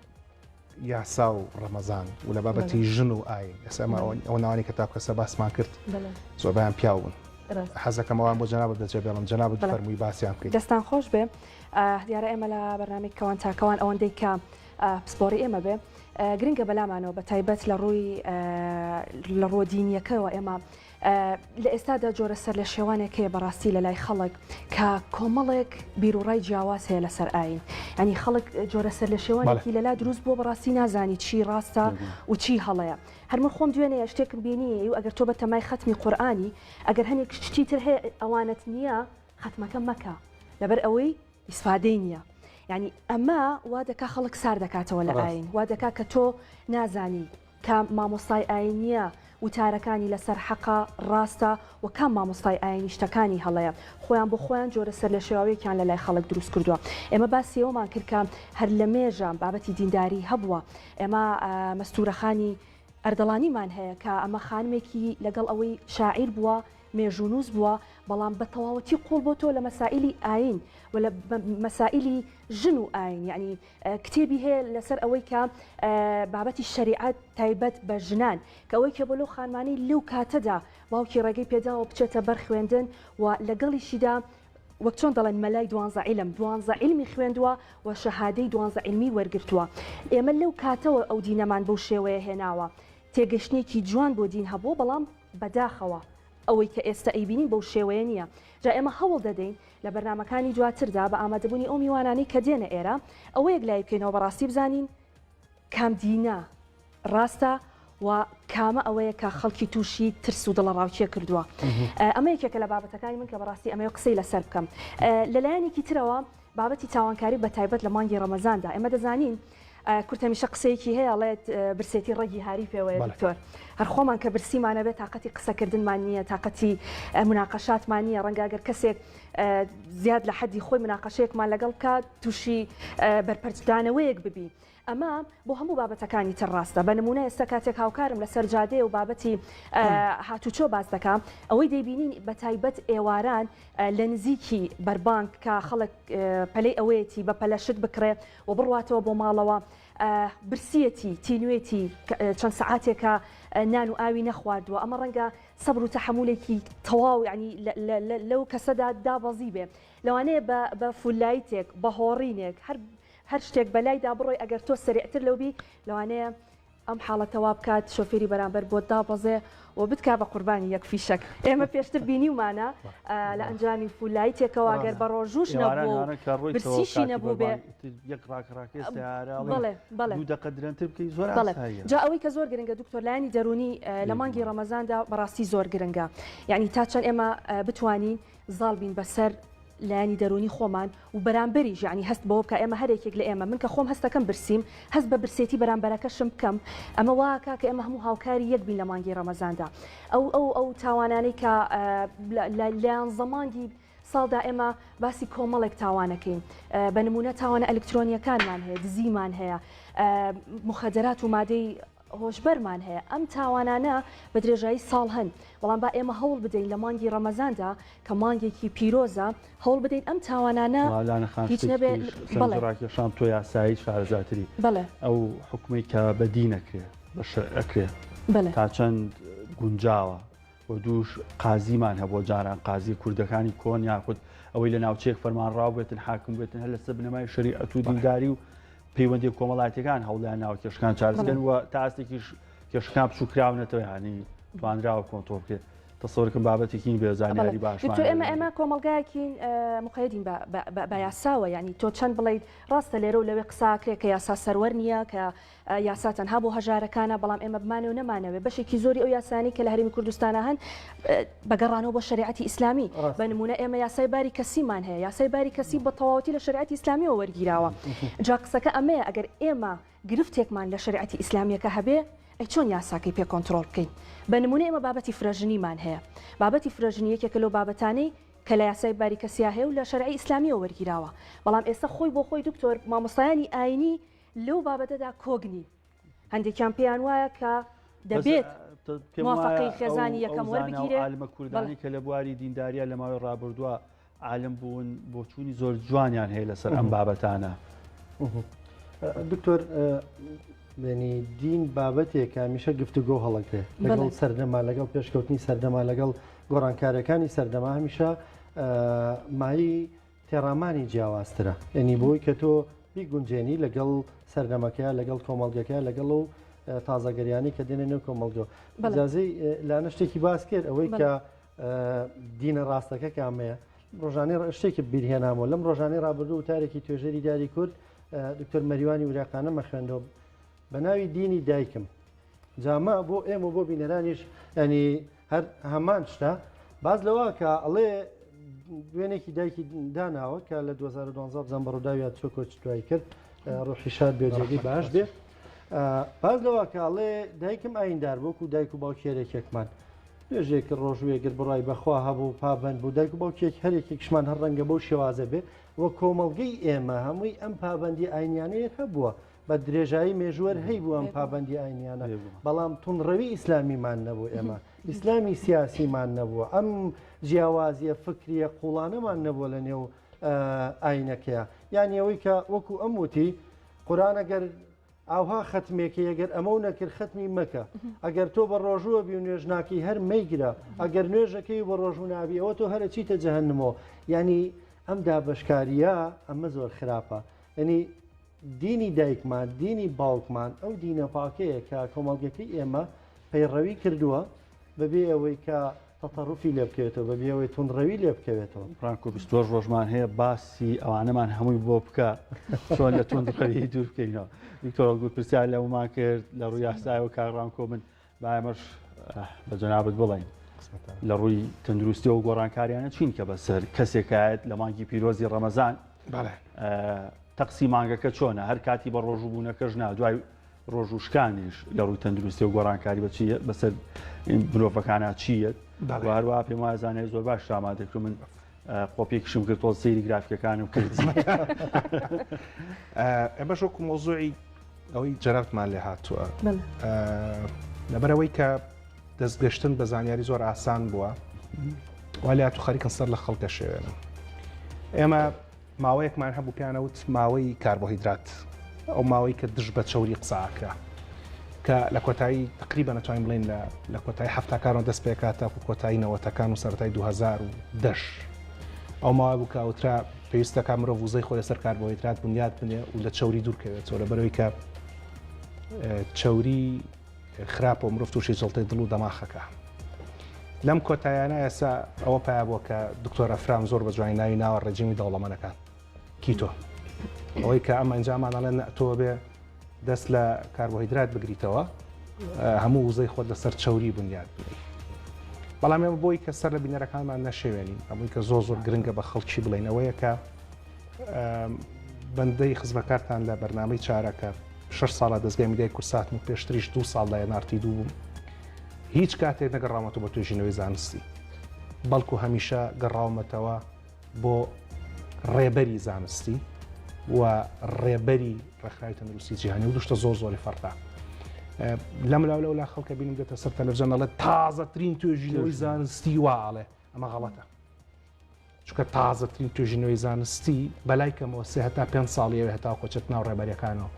یاسا و ڕەمەزان و لە بابەتی ژن و ئاین ئێستا ئەمە ئەو ناوانی کە تاکەسە باسمان کرد زۆربیان پیاو بوون حەزەکەم ئەوان بۆ جەنابت بەجێ بێڵم جەنابت فەرمووی باسیان بکەیت. دەستان خۆش بێ دیارە ئێمە لە بەرنامەی کەوان تاکەوان ئەوەندەی کە پسپۆڕی ئێمە بێ گرنگە بەلامانەوە بە تایبەت لە ڕووی لە ڕووە دینیەکەەوە ئێمە لە ئێستادا جۆرە سەر لە شێوانێک هەیە بەڕاستی لە لای خەڵک کە کۆمەڵێک بیرروڕای جیاواز هەیە لەسەر ئاین ئەنی خەڵک جۆرە سەر لە شێوانێکی لەلا دروست بۆ بەڕاستی نازانی چی ڕاستە و چی هەڵەیە هەر من خۆم دوێنێ شتێکم بینی و ئەگەر تۆ بە تەمای خەتمی قورئانی ئەگەر هەنێک شتی تر هەیە ئەوانت نییە خەتمەکە مەکە لەبەر ئەوەی ئیسفادەی نییە یعنی ئەمە وا دەکا خەڵک سار دەکاتەوە لە ئاین وا دەکا کە تۆ نازانی کام مامۆستای ئاینیە وتارەکانی لەسەر حەقە ڕاستە و کام مامۆستای ئاینی شتەکانی هەڵەیە خۆیان بۆ خۆیان جۆرە سەرلێشێواویەکیان لەلای خەڵک دروست کردووە ئێمە باسی ئەوەمان کرد کە هەر لە مێژە بابەتی دینداری هەبووە ئێمە مەستورەخانی ئەردەڵانیمان هەیە کە ئەمە خانمێکی لەگەڵ ئەوەی شاعیر بووە مێژوونووس بووە، بەڵام بە تەواوەتی قووڵ بۆتەوە لە مەسائیلی ئایین و لە مەسائیلی ژن و ئایین، یەعنی کتێبی هەیە لەسەر ئەوەی کە بابەتی شەریعەت تایبەت بە ژنان، کە ئەوەی کە بۆ لەو خانمانەی لەو کاتەدا باوکی ڕێگەی پێداوە بچێتە بەر خوێندن و لەگەڵیشیدا وەک چۆن دەڵێن مەلای دوانزە عیلم، دوانزە عیلمی خوێندووە و شەهادەی دوانزە عیلمی وەرگرتووە. ئێمە لەو کاتەوە ئەو دینەمان بەو شێوەیە هێناوە. تێگەشتنێکی جوان بۆ دین هەبووە، بەڵام بەداخەوە ئەوەی کە ئێستا ئەیبینین بەو شێوەیە نییە. جا ئێمە هەوڵ دەدەین لە بەرنامەکانی دواتردا بە ئامادەبوونی ئەو میوانانەی کە دێنە ئێرە ئەوە یەکلایی بکەینەوە بەڕاستی بزانین کام دینە. ڕاستە و کامە ئەوەیە کە خەڵکی تووشی ترس و دڵەڕاوکێ کردووە؟ ئەمە یەکێکە لە بابەتەکانی من کە بەڕاستی ئەمەوێ قسەی لەسەر بکەم. لە لایەنێکی ترەوە بابەتی تاوانکاری بە تایبەت لە مانگی ڕەمەزاندا ئێمە دەزانین کورد هەمیشە قسەیەکی هەیە ئەڵێت برسێتی ڕەگی هاری پێوەیە دکتۆر هەر خۆمان کە برسیمانە بێت تاقەتی قسەکردنمان نییە تاقەتی مناقەشاتمان نییە ڕەنگە گەر کەسێک زیاد لە حەدی خۆی مناقەشەیەکمان لەگەڵ بکات تووشی بەرپەرچدانەوەیەک ببی ئەمە بۆ هەموو بابەتەکانی تر ڕاستە. بە نموونە ئێستا کاتێک هاوکارم لەسەر جادەیە و بابەتی هاتوچۆ باس دەکا، ئەوەی دەیبینین بە تایبەت ئێواران لە نزیکی بەربانگ کە خەڵک پەلەی ئەوەیەتی بە پەلە شت بکڕێ و بڕواتەوە بۆ ماڵەوە، برسییەتی، تینوێتی، چەند سەعاتێکە نان و ئاوی نەخواردووە، ئەمە ڕەنگە سەبر و تەحەمولێکی تەواو یانی لەو کەسەدا دابەزیبێ. لەوانەیە بە فولایتێک، بە هۆڕینێک، هەر هەر شتێک بەلایدا بڕۆی ئەگەر تۆ سەریعتر لەو بی لەوانەیە ئەم حاڵەتە وا بکات شۆفێری بەرامبەر بۆت دابەزێ و بتکا بە قوربانی یەک فیشەک ئێمە پێشتر بینیومانە لە ئەنجامی فولایتێکەوە گەر بە ڕۆژووش نەبوو و برسیشی نەبووبێ یەک ڕاکەڕاکەی سەیارە بەڵێ بەڵێ دوو دەقە درەنتر بکەی زۆر بەڵێ ئاساییە. جا ئەوەی کە زۆر گرنگە دکتۆر لایەنی دەروونی لە مانگی ڕەمەزاندا بەڕاستی زۆر گرنگە یعنی تا چەند ئێمە بتوانین زاڵ بین بەسەر لایەنی دەروونی خۆمان و بەرامبەریش یانی هەست بەوە بکا ئێمە هەر یەکێک لە ئێمە من کە خۆم هەست دەکەم برسیم هەست بە برسێتی بەرامبەرەکەشم بکەم ئەمە وا ئەکا کە ئێمە هەموو هاوکاری یەک بین لە مانگی ڕەمەزاندا ئەو ئەو ئەو تاوانانەی کە لە لە مانگی ساڵدا ئێمە باسی کۆمەڵێک تاوانەکەین بە نمونە تاوانە ئەلکترۆنیەکانمان هەیە دزیمان هەیە مخدرات و مادەی هۆشبەرمان هەیە، ئەم تاوانانە بە درێژایی ساڵ هەن، بەڵام با ئێمە هەوڵ بدەین لە مانگی ڕەمەزاندا کە مانگێکی پیرۆزە هەوڵ بدەین ئەم تاوانانە لانە خان هیچ شتێکی نەبێ تریش بەڵێ. سەرنجڕاکێشام تۆ یاسایی شارەزاتری بەڵێ. ئەو حوکمەی کە بە دین ئەکرێ بە شەرع ئەکرێ بەڵێ. تا چەند گونجاوە و دووش قازیمان هەبووە جاران قازی کوردەکانی کۆن یاخود ئەوەی لە ناوچەیەک فەرمانڕاو بێتن حاکم بێتن هەر لەسەر بنەمای شەریعەت و دینداری و پەیوەندیە کۆمەڵایەتیەکان هەوڵیان ناوە کێشەکان چارەسەر و تا ئاستێکیش کێشەکان بچووکراونەتەوە یعنی توانراوە کۆنترۆڵ بکرێت تەسەورکم بابەتێکی بێ زانیاری باش دکتۆر ئێمە ئێمە کۆمەڵگایەکین مقەیدین بە یاساوە یعنی تۆ چەند بڵیت ڕاستە لێرە و لەوێ قساکرێ کە یاسا سەروەر نییە کە یاسا تەنها بۆ هەژارەکانە، بەڵام ئێمە بمانەوێ و نەمانەوێ بەشێکی زۆری ئەو یاسایانەی کە لە هەرێمی کوردستانا هەن بە گەڕانەوە بۆ شەریعەتی ئیسلامی، بە نموونە ئێمە یاسای باری کەسیمان هەیە، یاسای باری کەسی بە تەواوەتی لە شەریعەتی ئیسلامییەوە وەرگیراوە. جا قسەکە ئەمەیە ئەگەر ئێمە گرفتێکمان لە شەریعەتی ئیسلامییەکە هەبێ ئەی چۆن یاساکەی پێ کۆنترۆڵ بکەین؟ بە نموونە ئێمە بابەتی فرەژنیمان هەیە، بابەتی فرەژنی یەکێکە لەو بابەتانەی کە لە یاسای باری کەسیا هەیە و لە شەرعی ئیسلامییەوە وەرگیراوە، بەڵام ئێستا خۆی بۆ خۆی دکتۆر مامۆستایانی ئایینی لەو بابەتەدا کۆک نین. هەندێکیان پێیان وایە کە دەبێت موافەقەی خێزانی یەکەم وەربگیرێ. عالمە کوردانی کە لە بواری دینداریە لە ماوەی ڕابردووە عالم بوون بۆچوونی زۆر جوانیان هەیە لەسەر ئەم بابەتانە. دکتۆر ینی دین بابەتێک هەمیشە گفتوگۆ هەڵەگرێ لەگەڵ سەردەما لەگەڵ پێشکەوتنی سەردەما لەگەڵ گۆڕانکاریەکانی سەردەما هەمیشە مایی تێڕامانی جیاوازترە یعنی بۆی کە تۆ بیگونجێنی لەگەڵ سەردەمەکەیا لەگەڵ کۆمەڵگەکەیا لەگەڵ ئەو تازەگەریانی کە دێنە نێو کۆمەڵگە ئیجازەی لانە شتێکی باس کرد ئەوەی کە دینە ڕاستەکە کامەیە ڕۆژانەی شتێکی بیرهێنامەوە لەم ڕۆژانەی ڕابردوو وتارێکی توێژەری دیاری کورد دکتۆر مەریوانی وراقانە مەخوێندەوە بە ناوی دینی دایکم جامە بۆ ئێمە بۆ بینەرانیش ینی هەر هەمان شتە باس لەوە کە ئەڵێ دوێنێکی دایکی داناوە کە لە 2012 بزان بە ڕووداوی چۆ کۆچ دوای کرد ڕۆحی شاد بێ جێگەی باش بێ باس لەوە کە ئەڵێ دایکم ئایندار وەکو دایک و باوکێرێکێکمان نوێژێک ڕۆژوێگر بڕای بەخوا هەبوو پابند بوو دایک و باوکێک هەرێکێکشمان هەر ڕەنگە بەو شێوازە بێ و کۆمەڵگەی ئێمە هەمووی ئەم پابندی ئاینیانەیە هەبووە بە درێژایی مێژوو هەر هەیبوو ئەم پابەندی ئاینیانە، بەڵام توندڕەوی ئیسلامیمان نەبوو ئێمە ئیسلامی سیاسیمان نەبووە، ئەم جیاوازیە فکریە قوڵانەمان نەبووە لە نێو ئاینەکەیە. یانی ئەوەی کە وەکو ئەم وتی قورئان ئەگەر ئاوها خەتمێکی ئەگەر ئەمە و نەکرد خەتمی مەکە، ئەگەر تۆ بە ڕۆژووە بی و نوێژ ناکەی هەر مەیگرە، ئەگەر نوێژەکەی و بە ڕۆژوو نابی ئەوە تۆ هەر ئەچیتە جەهەنمەوە. یانی ئەم دابەشکاریە ئەمە زۆر خراپە. یانی دینی دایکمان، دینی باوکمان ئەو دینە پاکەیە کە کۆمەڵگەکەی ئێمە پەیڕەوی کردووە بەبێ ئەوەی کە. تەتەڕوفی لێ بکەوێتەوە، بەبێ ئەوەی توندڕەوی لێ بکەوێتەوە. ڕانکۆ 28 ڕۆژمان هەیە باسی ئەوانەمان هەمووی بۆ بکە چۆن لە توندڕەوی دوور بکەینەوە. دکتۆر هەڵگورد پرسیار لەومان کرد لە ڕووی یاسایەوە کاک ڕانکۆ من با ئێمەش بە جەنابت بڵێین لە ڕووی تەندروستی و گۆڕانکاریانە چین کە بەسەر کەسێکایەت لە مانگی پیرۆزی ڕەمەزان تەقسی مانگەکە چۆنە هەر کاتی بە ڕۆژوو بوونەکەش نا دوای ڕۆژوشکانیش لە ڕووی تەندروستی و گۆڕانکاری بەچی بەسەر مرۆڤەکانە چییەت هەروە پێم وایە زانای زۆر باش ئامادە کرد من قۆپیەکیشم کرد تۆ سەیری گرافیکەکانم کرد. ئێمەش وەکو مۆزوعی ئەوەی جەنابتمان لێ هاتووە لەبەرەوەی کە دەستگەشتن بە زانیاری زۆر ئاسان بووە وا لات و خەریکن سەر لە خەڵکە شێوێنن ئێمە ماوەیەکمان هەبوو پێیان ئەوت ماوەی کاربۆهیدرات، ئەو ماوەی کە دژ بە چەوری قسە ئەکرا کە لە کۆتایی تقریبا نەتوانین بڵێین لە لە کۆتایی حەفتاکانەوە دەست پێکات تاکو کۆتایی نەوەتەکان و سەرەتای 2010 ئەو ماوە بوو کە ئەوترا پێویستەکە مرۆڤ وزەی خۆی لەسەر کاربۆهیدرات بنیات بنێ و لە چەوری دوورکەوێتەوە لەبەرەوەی کە چەوری خراپە و مرۆڤ تووشی جەڵتەی دڵ و دەماخەکە. لەم کۆتایانە ئێستا ئەوە پیا بووە کە دکتۆر ئەفرام زۆر بە جوانی ناوی ناوە ڕێجیمی دەوڵەمەنەکان کیتۆ. ئەوەی کە ئەم ئەنجامان ئەڵێن تۆ بێ دەست لە کاربۆهیدرات بگریتەوە هەموو وزەی خۆت لەسەر چەوری بنیات بنێی. بەڵام ئێمە بۆی کە سەر لە بینەرەکانمان نەشێوێنین ئەمەی کە زۆر زۆر گرنگە بە خەڵکی بڵێین ئەوەیە کە بەندەی خزمەکارتان لە بەرنامەی چارە کە شەش ساڵە دەزگای میدیای کورساتم و پێشتریش دوو ساڵ لە NRT دوو بووم هیچ کاتێک نەگەڕاومەتەوە بۆ توێژینەوەی زانستی بەڵکو هەمیشە گەڕاومەتەوە بۆ ڕێبەری زانستی و ڕێبەری ڕێکخراوی تەندروستی جیهانی و دوشتە زۆر زۆری فەرقە لەم لاو لەولا خەڵکە بینم دێتە سەر تەلەڤزیۆن دەڵێت تازەترین توێژینەوەی زانستی وا ئەڵێ ئەمە غەڵەتە چونکە تازەترین توێژینەوەی زانستی بەلای کەمەوە سێ هەتا پێنج ساڵی ئەوێ هەتاوەکو ئەچێتە ناو ڕێبەریەکانەوە.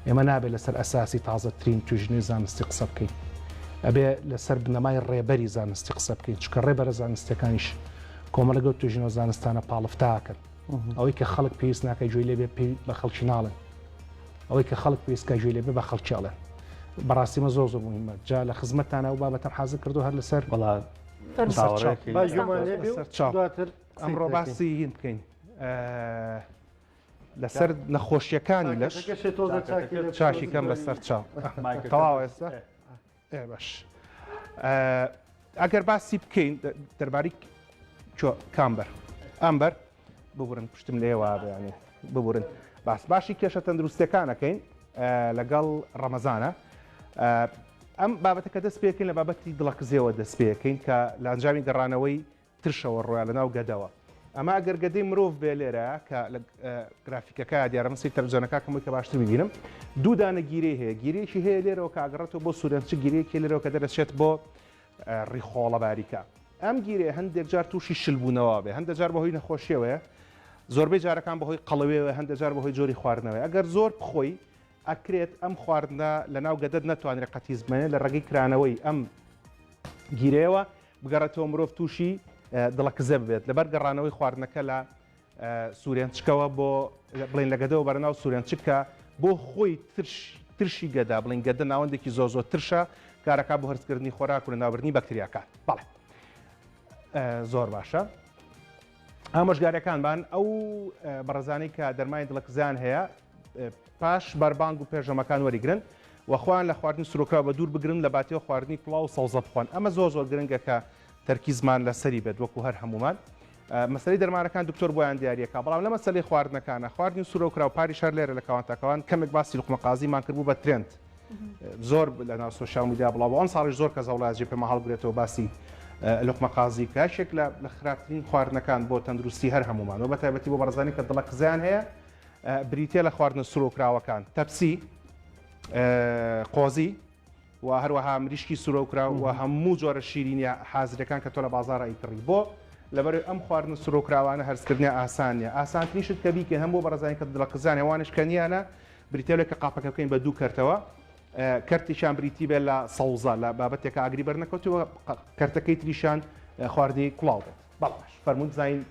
ئێمە نابێت لەسەر ئەساسی تازەترین توێژینەوەی زانستی قسە بکەین. ئەبێ لەسەر بنەمای ڕێبەری زانستی قسە بکەین، چونکە ڕێبەرە زانستیەکانیش کۆمەڵێک لەو توێژینەوە زانستانە پاڵفتاکەن. ئەوەی کە خەڵک پێویست ناکە گوێی لێ بێ پێی بە خەڵکی ناڵێن. ئەوەی کە خەڵک پێویست کا گوێی لێ بێ بە خەڵکی ئەڵێن. بەڕاستی مە زۆر زۆر مهمە. جا لە خزمەتتانە ئەو بابەتەم حازر کردو هەر لەسەر وەڵا ئەمڕۆ باسی هین بکەین لەسەر نەخۆشیەکانی لەش چاکی کەم بەسەر چاو تەواو ئێستا باش ئەگەر باسی بکەین دەرباری کامبەر ئەمبەر ببورن پشتم لێوە بەیانی ببورن باس باشی کێشە تەندروستەکانەکەین لەگەڵ ڕەمەزانە ئەم بابەتە کە دەست پێکەین لە بابەتی دڵەکزێوە دەست پێکەین کە لە ئەنجامی گەڕانەوەی ترشەوە ڕۆیان لە ناو گەدەوە ئەمە ئەگەر گەدەی مرۆڤ بێ لێرە کە لە گرافیکەکە دیارە من سەیر تەلەڤزیۆنەکە کەم کە باشتر ببینم دوو دانە گیرەی هەیە گیرەیەکی هەیە لێرەوە کە ئەگەڕێتەوە بۆ سوورەنچ گیرەیەکی لێرەوە کە دەرەچێت بۆ ڕیخۆڵە باریکە. ئەم گیرەیە هەندێک جار تووشی شلبوونەوە بێ، هەندێک جار بەهۆی نەخۆشیەوەیە، زۆربەی جارەکان بەهۆی قەڵەویەوە، هەندێک جار بەهۆی جۆری خواردنەوەیە. ئەگەر زۆر بخۆی ئەکرێت ئەم خواردنە لەناو گەدەت نەتوانرێت قەتیس بمێنێت لە ڕێگەی کرانەوەی ئەم گیرەیەوە بگەڕێتەوە مرۆڤ تووشی دڵەکزێ ببێت لەبەر گەڕانەوەی خواردنەکە لە سورێنچکەوە بۆ بڵێن لە گەدەوە بەرە ناو سورێنچک کە بۆ خۆی ترش ترشی گەدە بڵێن گەدە ناوەندێکی زۆر زۆر ترشە کارەکە بۆ هەرسکردنی خۆراک و لەناوبردنی بەکتریاکان بەڵێ زۆر باشە ئامۆژگاریەکانمان ئەو بەڕێزانەی کە دەرمانی دڵەکزیان هەیە پاش بەربانگ و پێشەمەکان وەریگرن و خۆیان لە خواردنی سرۆکراو بە دوور بگرن لە باتیەوە خواردنی کوڵاو و سەوزە بخۆن ئەمە زۆر زۆر گرنگە کە تەرکیزمان لەسەری بێت وەکو هەر هەمومان مەسەلەی دەرمانەکان دکتۆر بۆیان دیاریەکا بەڵام لە مەسەلەی خواردنەکانە خواردنی سورەوکراو پاریش هەر لێرە لە کەوان تا کەوان کەمێک باسی لوقمە قازیمان کرد بوو بە ترێند زۆر لە ناو سۆشیال میدیا بڵاو بوو ئەم ساڵیش زۆر کەس هەوڵا جێ پێمان هەڵگرێتەوە باسی لوقمە قازی بکە یەکێک لە لە خراپترین خواردنەکان بۆ تەندروستی هەر هەمومان و بە تایبەتی بۆ بەڕێزانی کە دڵەکزیان هەیە بریتە لە خواردنە سورەوکراوەکان تەپسی قۆزی و هەروەها مریشکی سورەوکراو و هەموو جۆرە شیرینیە حازرەکان کە تۆ لە بازاڕ ئەیکڕی بۆ لەبەرئەوەی ئەم خواردنە سورەوکراوانە هەرسکردنیان ئاسان نیە ئاسانترین شت کە بیکەین هەم بۆ بەڕێزانی کە دڵەکزان ئەوانیش کە نیانە بریتیە لەوەی کە قاپەکە بکەین بە دوو کەرتەوە کەرتێکیان بریتی بێت لە سەوزە لە بابەتێکە ئاگری بەرنەکەوتووە کەرتەکەی تریشان خواردنی کوڵاو بێت بەڵێ باش فەرموون بزانین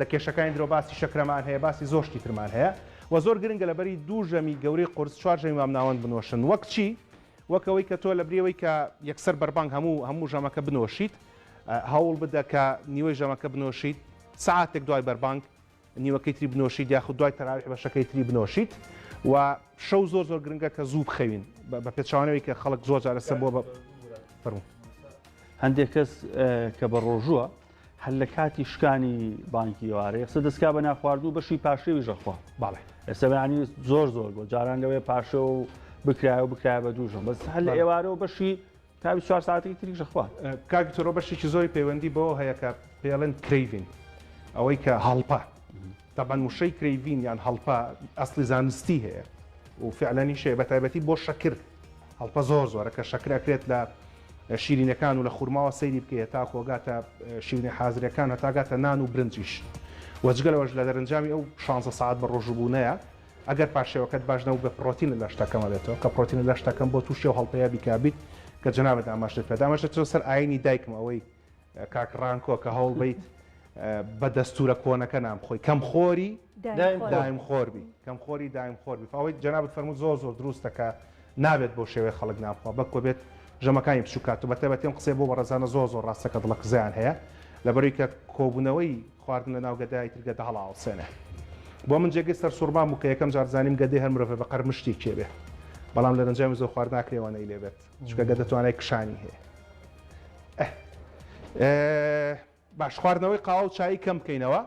لە کێشەکانی درۆ باسی شەکرەمان هەیە باسی زۆر شتی ترمان هەیە و زۆر گرنگە لەبەری دوو ژەمی گەورەی قورس چوار ژەمی مامناوەند بنۆشن وەک چی وەک ئەوەی کە تۆ لەبری ئەوەی کە یەکسەر بەربانگ هەموو هەموو ژەمەکە بنۆشیت. هەوڵ بدە کە نیوەی ژەمەکە بنۆشیت سەعاتێک دوای بەربانگ نیوەکەی تری بنۆشیت یاخود دوای تەراویح بەشەکەی تری بنۆشیت و شەو زۆر زۆر گرنگە کە زوو بخەوین بە پێچوانەوەی کە خەڵک زۆر جارە سە بۆ بە فەرموو. هەندێک کەس کە بە ڕۆژووە هەر لە کاتی شکانی بانکی ئێوارە یەکسەر دەستکا بە ناخواردن و بەشی پاشێویش ئەخوا. بەڵێ. ئێستا بەیانی زۆر زۆر بۆ جاران لەوەیە پاشێو بکرایە و بکرایە بە دوو ژەم بەس هەر لە ئێوارەوە بەشی تا 24 ساعتێکی تریش ئەخوا. کاک دکتۆر ئەو بەشێکی زۆری پەیوەندی بەوە هەیە کە پێڵێن craving ئەوەی کە هەڵپە تەبعەن وشەی craving یان هەڵپە ئەسڵی زانستی هەیە و فعلەنیش هەیە بەتایبەتی بۆ شەکر هەڵپە زۆر زۆرە کە شەکر ئەکرێت لە شیرینەکان و لە خورماوە سەیری بکەی هەتا کۆگاتە شیرینە حازرەکان هەتا گاتە نان و برنجیش وە جگە لەوەش لە دەرەنجامی ئەو 16 ساعت بە ڕۆژووبوونەیە ئەگەر پارشێوەکەت باش نەبوو بێ پڕۆتین لە لەشتا کەم ئەبێتەوە کە پڕۆتین لە لەشتا کەم بۆ تووشی ئەو هەڵپەیە بیکا بیت کە جەنابت ئاماژەت پێدا ئەمەش دەچێتەوە سەر ئاینی دایکم ئەوەی کاک ڕانکۆ کە هەوڵ بیت بە دەستورە کۆنەکە نان بخۆی کەم خۆری دایم خۆر بی کەم خۆری دایم خۆر بی ئەوەی جەنابت فەرموو زۆر زۆر دروستە کە نابێت بۆ شێوەی خەڵک نان بخوا بەکۆ بێت ژەمەکانی بچووکات و بەتایبەتی ئەم قسەیە بۆ بەڕێزانە زۆر زۆر ڕاستە کە دڵەکزەیان هەیە لەبەرەوەی کە کۆبوونەوەی خواردن لە ناو گەدای تر گەدە هەڵاوسێنێ. بۆ من جێگەی سەرسوڕمان بوو کە یەکەم جار زانیم گەدەی هەر مرۆڤێ بە قەر مشتی کێ بێ. بەڵام لە دەرەنجامی زۆر خواردن ناکرێ وانەی لێ بێت. چونکە گەدە توانای کشانی هەیە. باش خواردنەوەی قاوە و چایی کەم بکەینەوە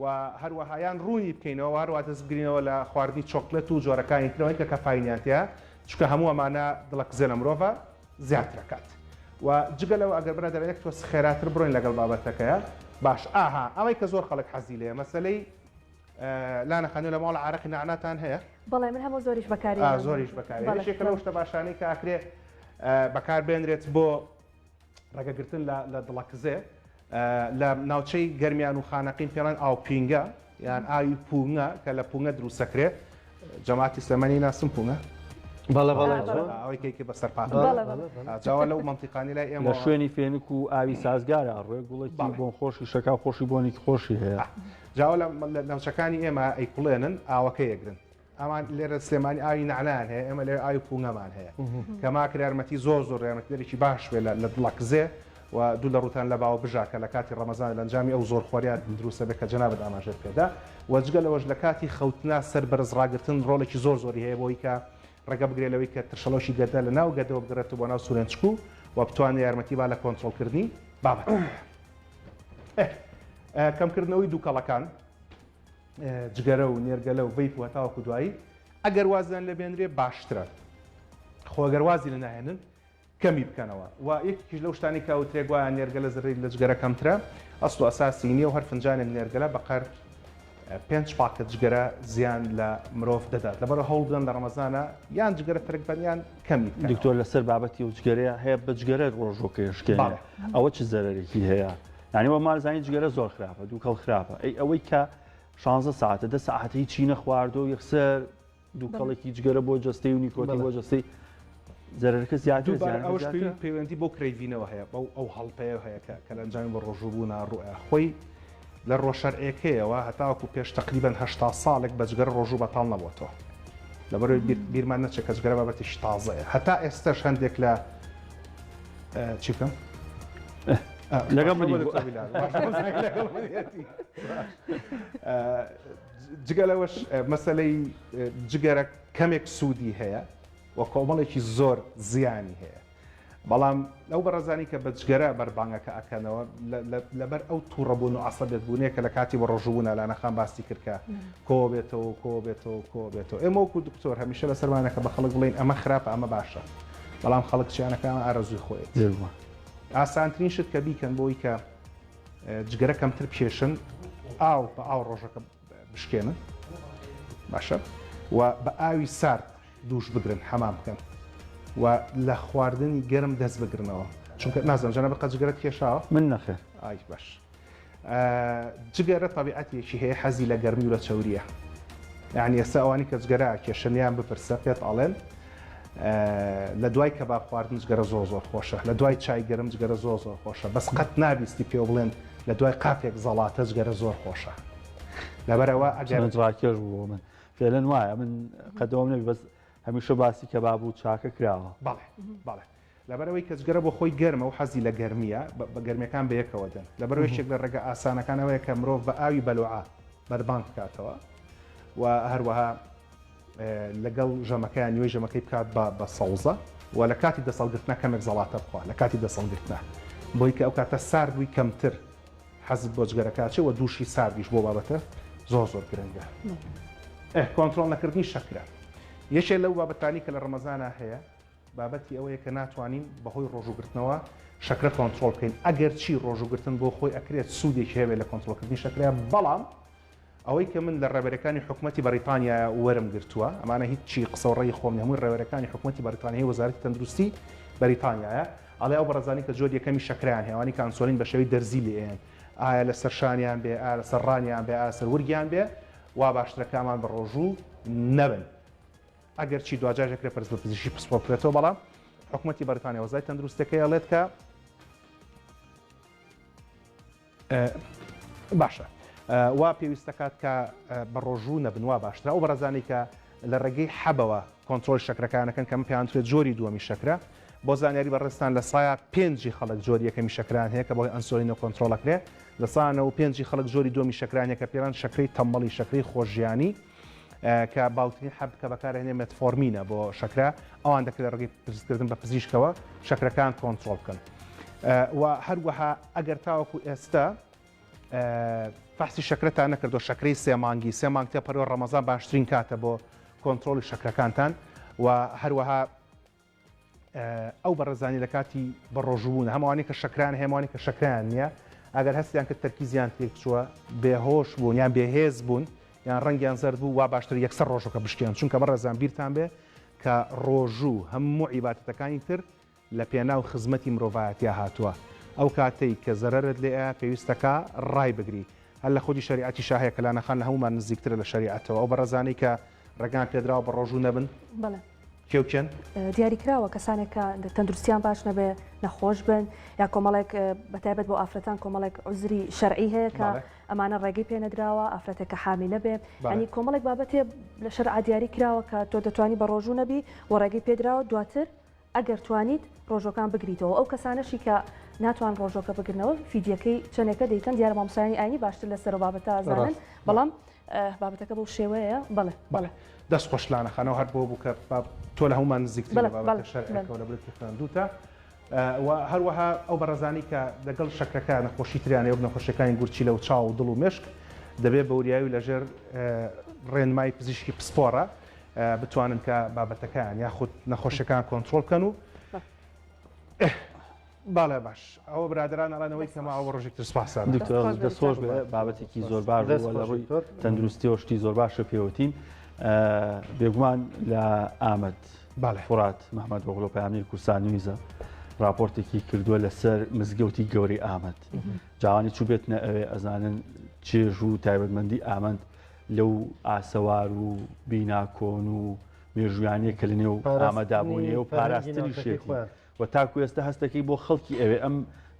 و هەروەها یان ڕوونی بکەینەوە و هەروەها دەست بگرینەوە لە خواردنی چۆکلێت و جۆرەکانی ترەوەی کە کەفاینیان تیا چونکە هەموو ئەمانە دڵەکزێ لە مرۆڤە زیاتر ئەکات و جگە لەوە ئەگەر برادەرە یەک تۆز خێراتر بڕۆین لەگەڵ بابەتەکەیا باش ئاها ئەوەی کە زۆر خەڵک حەزی لێیە مەسەلەی لانە خانوو لە ماڵ عارەقی نەعناتان هەیە؟ بەڵێ من هەموو زۆریش بەکاری زۆریش بەکاری یەکێکە لەو شتە باشانەی کە ئەکرێ بەکار بێنرێت بۆ ڕێگەگرتن لە دڵەکزێ لە ناوچەی گەرمیان و خانەقین پێڵێن ئاو پینگە یان ئاوی پونگە کە لە پونگە دروستەکرێ جەماعەتی سلێمانی ناسم پونگە بەڵێ بەڵێ ئەوەی کەیکە بەسەر پات جاوە لەو مەنتیقانی لای ئێمە لە شوێنی فێنک و ئاوی سازگارە ڕێ گوڵێکی بۆن خۆشی شەکا خۆشی بۆنێکی خۆشی هەیە جاوە لە ناوچەکانی ئێمە ئەیکوڵێنن ئاوەکە یەگرن ئەمان لێرە سلێمانی ئاوی نەعنایان هەیە ئێمە لەوێ ئاوی پونگەمان هەیە کە ماکر یارمەتی زۆر زۆر یارمەتیدەرێکی باش بێ لە دڵەکزێ و دوو لە ڕووتان لە باوە بژا کە لە کاتی ڕەمەزان لە ئەنجامی ئەو زۆر خۆریە دروستە بێ کە جەنابت ئاماژەت پێدا و جگە لەوەش لە کاتی خەوتنا سەر بەرز ڕاگرتن ڕۆڵێکی زۆر زۆری هەیە بۆی کە ڕێگە بگرێ لەوەی کە ترشەڵۆکی گەدە لە ناو گەدەوە بگەڕێتەوە بۆ ناو سورێنچک و و بتوانێ یارمەتی با لە کۆنترۆڵکردنی بابەتەکە. کەمکردنەوەی دووکەڵەکان جگەرە و نێرگەلە و vape و هەتاوەکو دوایی ئەگەر وازیان لێ بێنرێ باشترە خۆ ئەگەر وازی لە ناهێنن کەمی بکەنەوە و یەکێکیش لەو شتانی کە ئەوترێ گوایە نێرگەلە زەرەری لە جگەرە کەمترە ئەسڵ و ئەساسی نییە و هەر فنجانێک نێرگەلە بەقەر پێنج پاکەت جگەرە زیان لە مرۆڤ دەدات لەبەر هەوڵ بدەن لە ڕەمەزانە یان جگەرە تەرک بن یان کەمی بکەنەوە. دکتۆر لەسەر بابەتی ئەو جگەرەیە هەیە بە جگەرە ڕۆژوەکەی شکێنێ ئەوە چ زەرەرێکی هەیە یانی وە مازانی جگەرە زۆر خراپە دووکەڵ خراپە ئەی ئەوەی کە 16 ساعتە دە ساعت هیچی نەخواردۆ یەکسەر دووکەڵێکی جگەرە بۆ جەستەی و نیکۆتی بۆ جەستەی زەرەرەکە زیاتر ئەوەش پەیوەندی بۆ craving ەوە هەیە بەو ئەو هەڵپەیە هەیە کە کە لە ئەنجامی بە ڕۆژووبوونا ڕوئە خۆی لە ڕۆشەرعەکەیەوە هەتاوەکو پێش تقریبان هەشتا ساڵێک بە جگەرە ڕۆژوو بەتاڵ نەبووەتەوە لەبەرەوەی بیرمان نەچێت کە جگەرە بابەتێکی تازەیە هەتا ئێستاش هەندێک لە چی بکەم؟ لەگەڵ منی جگە لەوەش مەسلەی جگەرە کەمێک سوودی هەیە و کۆمەڵێکی زۆر زیانی هەیە بەڵام ئەو بەڕێزانی کە بە جگەرە بەربانگەکە ئەکەنەوە لەبەر ئەو تووڕەبوون و عەسەبێت بوونەیە کە لە کاتی بە ڕۆژووبوونە لانە خان باسی کرد کە کۆ بێتەوە کۆ بێتەوە کۆ بێتەوە ئێمە وەکو دکتۆر هەمیشە لەسەرمانە کە بە خەڵک بڵێین ئەمە خراپە ئەمە باشە بەڵام خەڵک چیانەکە ئارەزووی خۆیەتی ئاسانترین شت کە بیکەن بۆی کە جگەرە کەمتر بکێشن ئاو بە ئاو ڕۆژەکە بشکێنن باشە و بە ئاوی سارد دوش بگرن حەمام بکەن و لە خواردنی گەرم دەست بگرنەوە چونکە نازانم جەنابت قەت جگەرەت کێشاوە؟ من نەخێر. ئای باش جگەرە تەبیعەتێکی هەیە حەزی لە گەرمی و لە چەوریە یعنی ئێستا ئەوانی کە جگەرە کێشن یان بپرسە پێت ئەڵێن لە دوای کەباب خواردن جگەرە زۆر زۆر خۆشە لە دوای چای گەرم جگەرە زۆر زۆر خۆشە بەس قەت نابیستی پێ بڵێن لە دوای قاپێک زەڵاتە جگەرە زۆر خۆشە لەبەرەوە ئەگەر ڕاکێش بوو من فعلەن وایە من قەدەوەم نەبی بەس هەمیشە باسی کەباب و چاکە کراوە. بەڵێ بەڵێ. لەبەرئەوەی کە جگەرە بۆ خۆی گەرمە و حەزی لە گەرمییە، بە گەرمییەکان بەیەکەوە دێن. لەبەرئەوەی یەکێک لە ڕێگە ئاسانەکان ئەوەیە کە مرۆڤ بە ئاوی بەلوعە بەربانگ بکاتەوە و هەروەها لەگەڵ ژەمەکەیان نیوەی ژەمەکەی بکات بە بە سەوزە و لە کاتی دەسەڵگرتنە کەمێک زەڵاتە بخوا لە کاتی دەسەڵگرتنە بۆی کە ئەو کاتە سارد بووی کەمتر حەزت بۆ جگەرەکە ئەچێ و دووشی ساردیش بۆ بابەتە زۆر زۆر گرنگە. ئه کۆنترۆڵ نەکردنی شەکرە یەکێ لەو بابەتانی کە لە ڕەمەزانا هەیە بابەتی ئەوەیە کە ناتوانین بەهۆی ڕۆژووگرتنەوە شەکرە کۆنترۆڵ بکەین، ئەگەرچی ڕۆژووگرتن بۆ خۆی ئەکرێت سوودێکی هەبێت لە کۆنترۆڵکردنی شەکرە، بەڵام ئەوەی کە من لە ڕێبەرەکانی حکومەتی بەریتانیایە وەرم گرتووە، ئەمانە هیچی قسە و ڕێی خۆم نیە، هەمووی ڕێبەرەکانی حکومەتی بەریتانیا هی وەزارەتی تەندروستی بەریتانیایە، ئەڵێ ئەو بەڕێزانەی کە جۆری یەکەمی شەکرەیان هەیە، ئەوانەی کە ئەنسۆلین بە شێوەی دەرزی لێ ئەیەن، ئایا لەسەر شانیان بێ، ئایا لەسەر ڕانیان بێ، ئایا لەسەر ورگیان بێ، وا باشترە کە ئەمان بە ڕۆژوو نەبن. ئەگەرچی دواجار دەکرێت پرس بە پزیشکی پسپۆڕ بکرێتەوە، بەڵام حکومەتی بەریتانیا وەزای تەندروستەکەی ئەڵێت کە باشە وا پێویست دەکات کە بە ڕۆژوو نەبن وا باشترە ئەو بەڕێزانەی کە لە ڕێگەی حەبەوە کۆنترۆڵی شەکرەکانەکەن کە من پێیان جۆری دووەمی شەکرە بۆ زانیاری بەڕێزتان لە سایا پێنجی خەڵک جۆری یەکەمی شەکران هەیە کە بەهۆی ئەنسۆلینەوە کۆنترۆڵەکرێ لە سا 95ی خەڵک جۆری دووەمی شەکران هەیە کە پێیان شەکرەی تەمەڵی شەکرەی خۆشژیانی کە باوترین حەب کە بەکارهێنێ مێتفۆرمینە بۆ شەکرە، ئەوان دەکرێت لە ڕێگەی پرسکردن بە پزیشکەوە شەکرەکان کۆنترۆڵ بکەن. و هەروەها ئەگەر تاوەکو ئێستا فەحسی شەکرەتان نەکردو شەکرەی سێ مانگی سێ مانگ تێپەڕیوە ڕەمەزان باشترین کاتە بۆ کۆنترۆڵی شەکرەکانتان و هەروەها ئەو بەڕێزانی لە کاتی بەڕۆژووبوون هەمووانی کە شەکران هەمووانی کە شەکران نییە ئەگەر هەستیان کرد تەرکیزیان تێکچووە بێهۆش بوون یان بێهێز بوون یان ڕەنگیان زەرد بوو وا باشتر یەکسەر ڕۆژەکە بشکێن چونکە بەڕێزان بیرتان بێ کە ڕۆژوو هەموو عیبادەتەکانی تر لە پێناو خزمەتی مرۆڤایەتیا هاتووە ئەو کاتەی کە زەرەرت لێ پێویستەکە ڕای بگری هەر لە خودی شەریعەتیشا هەیە کە لانە خان لە هەموومان نزیکترە لە شەریعەتەوە ئەو بەڕێزانەی کە ڕێگەیان پێدراوە بە ڕۆژوو نەبن بەڵێ. کێ و کێن؟ دیاریکراوە کەسانێک کە تەندروستیان باش نەبێ نەخۆش بن یا کۆمەڵێک بەتایبەت بۆ ئافرەتان کۆمەڵێک عوزری شەرعی هەیە کە ئەمانە ڕێگەی پێ نەدراوە ئافرەتێک کە حامیلە بێ ینی کۆمەڵێک بابەتێ لە شەرع دیاری کراوە کە تۆ دەتوانی بە ڕۆژوو نەبی و ڕێگەی پێدراوە دواتر ئەگەر توانیت ڕۆژۆکان بگریتەوە ئەو کەسانەشی کە ناتوان ڕۆژۆکە بگرنەوە فیدیەکەی چەندێکە دەیکەن دیارە مامۆستایانی ئاینی باشتر لەسەر ئەو بابەتە ئەزانن بەڵام بابەتەکە بەو شێوەیە بەڵێ. بەڵێ دەست خۆش لانە خانەوە هەر بۆ بوو کە تۆ لە هەمومان نزیکتری لە بابەتە شەرعەکەەوە لە بلکی خوێندوتە و هەروەها ئەو بەڕێزانی کە لەگەڵ شەکرەکە نەخۆشی تریان هەیە وەک نەخۆشیەکانی گورچیلە و چاو و دڵ و مێشک دەبێت بە وریایی و لەژێر ڕێنمای پزیشکی پسپۆڕە بتوانن کە بابەتەکەیان یاخود نەخۆشیەکان کۆنترۆڵ بکەن و باڵێ باش ئەوە برادران ئەڵێنەوەی کە ماوە ڕۆژێک تر سپاسان دکتۆر دەست خۆش بێ بابەتێکی زۆر باش بوو لە ڕووی تەندروستیەوە شتی زۆر باشە پێوتین بێگومان لە ئامەد فورات محمد ئۆغلۆ پەیامنێر کوردستان نیوزە راپۆرتێکی کردووە لەسەر مزگەوتی گەورەی ئامەد جاوانی چوو بێتنە ئەوێ ئەزانن چێژ و تایبەتمەندی ئامەد لەو ئاسەوار و بینا کۆن و مێژویانەیە کە لە نێو ئامەدا بوونی و پاراستنیشێتی و تاکو ئێستا هەستەکەی بۆ خەڵکی ئەوێ ئەم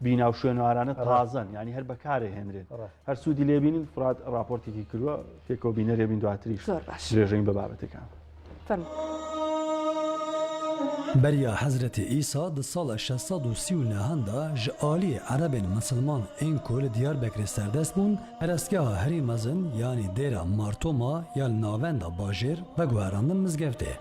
بینا و شوێنوارانە تازەن یعنی هەر بەکارێ هێنرێن هەر سوودی لێبینین فرات راپۆرتێکی کردووە پێکەوە بینەرێ بین دواتریش درێژەین بە بابەتەکان. Beriya Hezretê Îsa di sala 639 de ji aliyê Erebên misilman ên ku li Diyarbekirê serdest bûn, perestgeha herî mezin yanî Dêra Martoma ya li navenda bajêr veguherandin mizgeftê.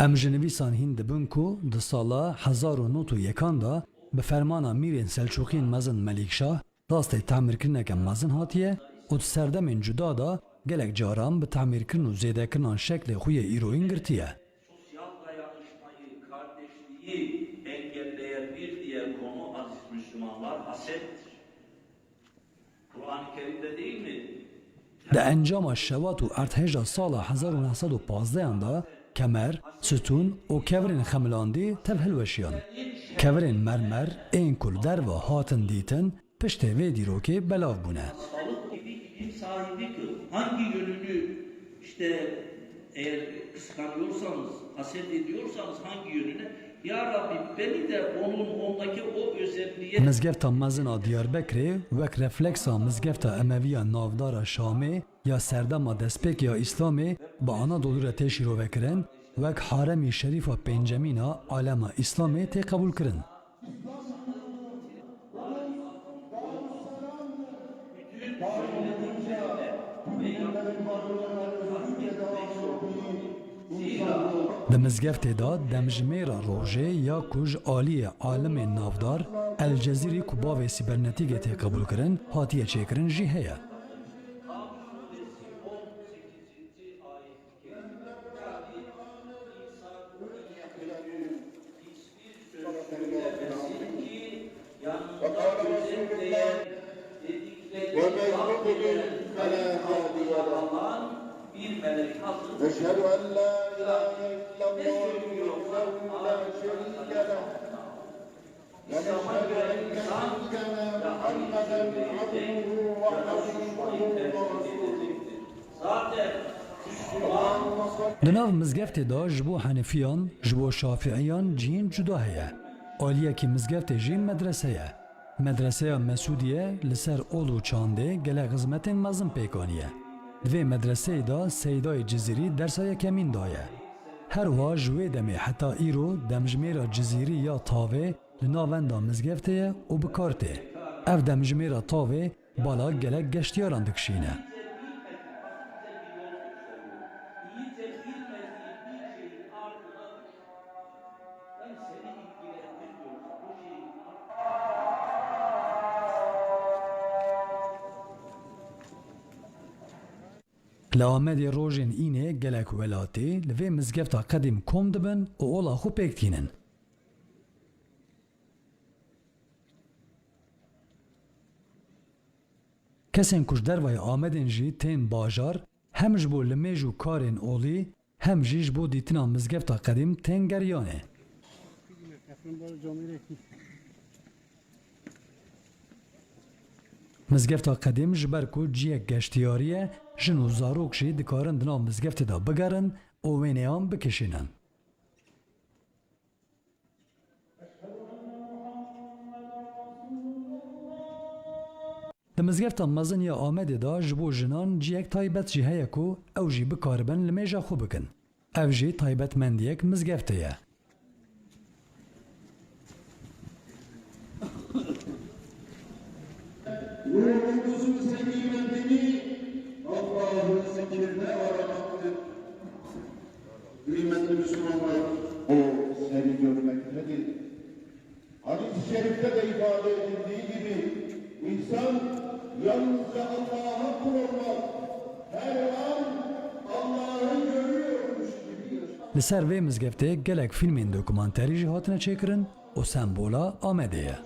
Em ji nivîsan hîn dibin ku di sala 1091 an de bi fermana mîrên Selçûqiyên mezin Melîkşah rastê tamîrkirineke mezin hatiye û di serdemên cuda de gelek caran bi tamîrkirin û zêdekirinan şeklê xwe yê îroyîn girtiye. Sosyal dayanışmayı, kardeşliği engelleyen bir diğer konu aziz Müslümanlar hasettir. Kur'an-ı Kerim'de değil mi? Di encama şewat û erdhêja sala 1915 an de kemer, stûn û kevirên xemilandî tev hilweşiyan. Kevirên mermer ên ku li derve hatin dîtin piştê vê dîrokê belav bûne. Hastalık gibi ilim sahibi kıl. Hangi yönünü işte eğer kıskanıyorsanız, haset ediyorsanız hangi yönüne? Ya Rabbi beni de onun ondaki o özelliğe Mizgefta Mezin a Diyarbekirê wek refleksa Mizgefta Emeviya navdar a Şamê. ya serdema destpêkê ya Îslamê bi Anadolu re tê şîrovekirin, wek Haremî Şerîfa pêncemîn a alema Îslamê tê qebûlkirin. Di mizgeftê de demjimêra rojê ya ku ji aliyê alimên navdar El Cezîrî ku bavê sîbernetîkê tê qebûlkirin hatiye çêkirin jî heye. Di nav mizgeftê de ji bo Henefiyan, ji bo Şafiiyan cihên cuda heye. Aliyekî mizgeftê jî medrese ye. Medreseya Mesûdiye li ser ol û çandê gelek xizmetên mezin pêk aniye. Di vê medreseyê de Seydayê Cizîrî dersa yekemîn daye. Her wiha ji wê demê heta îro demjimêra Cizîrî ya tavê li navenda mizgeftê ye û bi kar tê. Ev demjimêra tavê bala gelek geştyaran dikişîne. Li Amedê rojên Înê gelek welatî li vê mizgefta qedîm kom dibin û ola xwe pêk tînin. Kesên ku ji dervayê Amedên jî tên bajar hem ji bo limêj û karên olî hem jî ji bo dîtina mizgefta qedîm tên geriyanê. Mizgefta qedîm ji ber ku ciyek geştyarî ye, jin û zarok jî dikarin di nav mizgeftê de bigerin û wêneyan bikişînin. Di mizgefta mezin ya Amedê de ji bo jinan ciyek taybet jî heye ku ew jî bikaribin limêja xwe bikin. Ev jî taybetmendiyek mizgeftê ye. Li ser vê mizgeftê gelek fîlmên dokumanterî jî hatine çêkirin û sembola Amedê ye.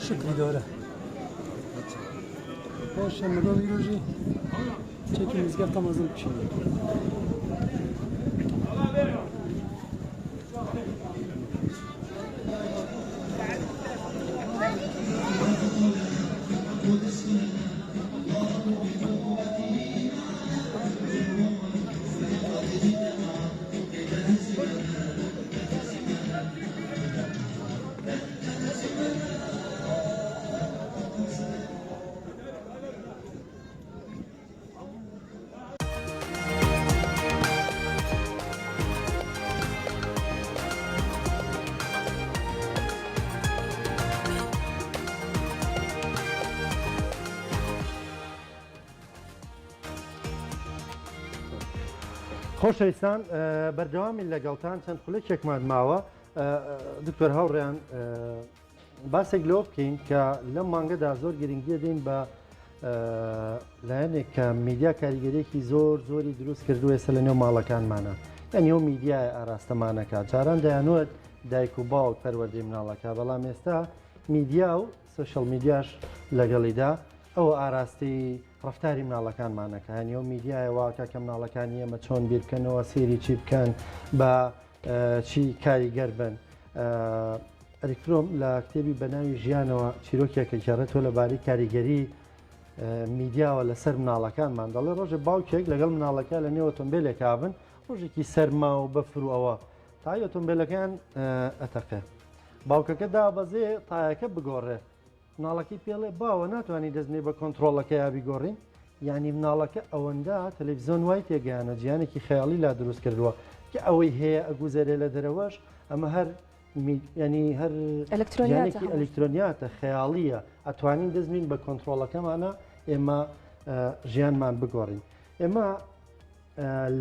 شکلی داره باشه مرۆڤ ئیرۆژی چێکی مزگەفتە مەزن بکشێنێ. خۆشەویستان بەردەوامین لەگەڵتان چەند خولەکێکمان ماوە دکتۆر هاوڕێیان باسێک لەوە بکەین کە لەم مانگەدا زۆر گرنگیە دەین بە لایەنێک کە میدیا کاریگەریەکی زۆر زۆری دروست کردو ئێستا لە نێو ماڵەکانمانە یعنی ئەو میدیای ئاراستەمانەکە جاران دەیانوت دایک و باوک پەروەردەی مناڵەکە بەڵام ئێستا میدیا و سۆشیال میدیاش لەگەڵیدا ئەوە ئاراستەی ڕەفتاری مناڵەکانمانەکە یعنی ئەو میدیایە واکە کە مناڵەکانی ئێمە چۆن بیرکەنەوە سێری چی بکەن بە چی کاریگەر بن. ئەریک فرۆم لە کتێبی بە ناوی ژیانەوە چیرۆکێکە گێڕێتەوە لەبارەی کاریگەری میدیاوە لەسەر مناڵەکانمان دەڵێ ڕۆژێ باوکێک لەگەڵ مناڵەکە لە نێو ئۆتۆمبیلێکا بن ڕۆژێکی سەرما و بەفر و ئەوە تای ئۆتۆمبیلەکەیان ئەتەقێ باوکەکە دابەزێ تایەکە بگۆڕێ مناڵەکەی پێڵێ باوە ناتوانانی دەستنێ بە کۆنتترۆڵەکە یا بیگۆڕین یعنی مناڵەکە ئەوەندە تەلەڤزیۆن وای تێگەیانە جیانێکی خەیاڵی لا دروست کردووە کە ئەوەی هەیە ئەگوزەرێ لە دەرەوەش ئەمە هەر ینی هەر ئەلکترۆنیاتێکی ئەلکترۆنیاتە خەیاڵیە ئەتوانین دەستبین بە کۆنتترۆڵەکەمانە ئێمە ژیانمان بگۆڕین ئێمە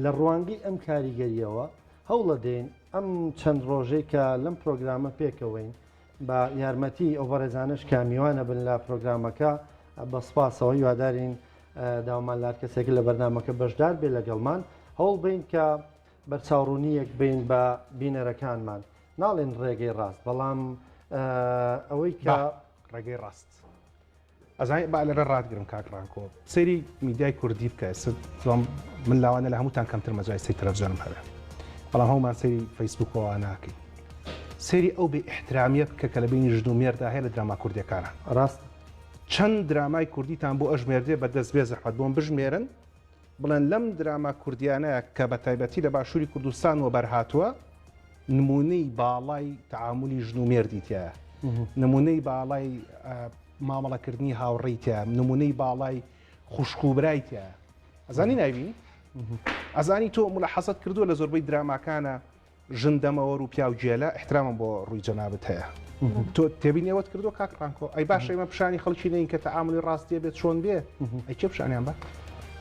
لە ڕوانگەی ئەم کاریگەریەوە هەوڵەدەین ئەم چەند ڕۆژەی کە لەم پرۆگرامە پێکەوەین بە یارمەتی ئەو بەڕێزانەش کە میوانە بن لە پرۆگرامەکە بە سپاسەوە هیوادارین داوامان لار کەسێک لە بەرنمەکە بەشدار بێ لەگەڵمان هەوڵ بین کە بەرچاوڕوونیەک بین بە بینەرەکانمان ناڵێن ڕێگەی ڕاست بەڵام ئەوەی کە ڕێگەی ڕاست ئەزانی با لەرە ڕاتگرم کاک ڕانکۆ سەیری میدیای کوردی بکە ئێستا من لاوانە لە هەمووتان کەمتر مەجای سەی تەلەفزیۆنم هەبێ بەڵام هەمومان سەیری فەیسبوکەوە ناکەین سەیری ئەو بێ ئیحترامیە بکە کە لە بینی ژن و مێردا هەیە لە دراما کوردیەکانە ڕاست چەند درامای کوردیتان بۆ ئەژمێردێ بە دەست بێ زەحمەت بۆم بژمێرن بڵێن لەم دراما کوردیانە کە بە تایبەتی لە باشووری کوردستان وەبەرهاتووە نمونەی باڵای تەعامولی ژن و مێردی تایە نمونەی باڵای مامەڵەکردنی هاوڕێی تایە نمونەی باڵای خوشک و برای تایە ئەزانی نایبینی ئەزانی تۆ ملحەسەت کردووە لە زۆربەی دراماکانە ژن دەمەوەر و پیاو گێلە احترامم بۆ ڕووی جەنابت هەیە تۆ تێبینی ئەوەت کردو کاک ڕانکۆ ئەی باشە ئێمە پیشانی خەڵکی نین کە تەعاملی ڕاستیە بێت چۆن بێ ئەی کێ پیشانیان بە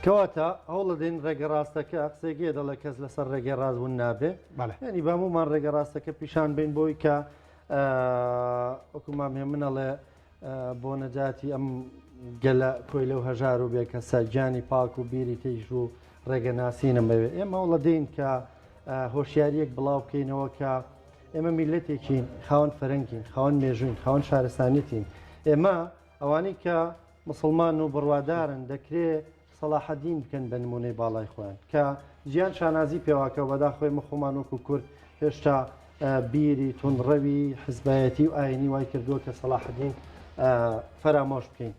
کەواتە هەوڵەدەین ڕێگە ڕاستەکە قسێکێ دەڵێ کەس لەسەر ڕێگەی ڕاست بوون نابێ ینی بامومان ڕێگە ڕاستەکە پیشان بین بۆی کە وەکو مام هێمن ئەڵێ بۆ نەجاتی ئەم گەلە کۆیلە و هەژار و بێکەسە گیانی پاک و بیری تیژ و ڕێگە ناسینم بەوێ ئێمە هەوڵەدەین کە هۆشیاریەک بڵاو بکەینەوە کە ئێمە میلەتێکین خاوەن فەرەنگین خاوەن مێژوین خاوەن شارستانیتین ئێمە ئەوانەی کە مسلمان و بڕوادارن دەکرێ سەڵاحەدین بکەن بە نمونەی باڵای خۆیان کە جیان شانازی پێواکە بەداخۆی ئێمە خۆمان وەکو کورد هێشتا بیری توندڕەوی حزبایەتی و ئاینی وای کردووە کە سەڵاحەدین فەرامۆش بکەین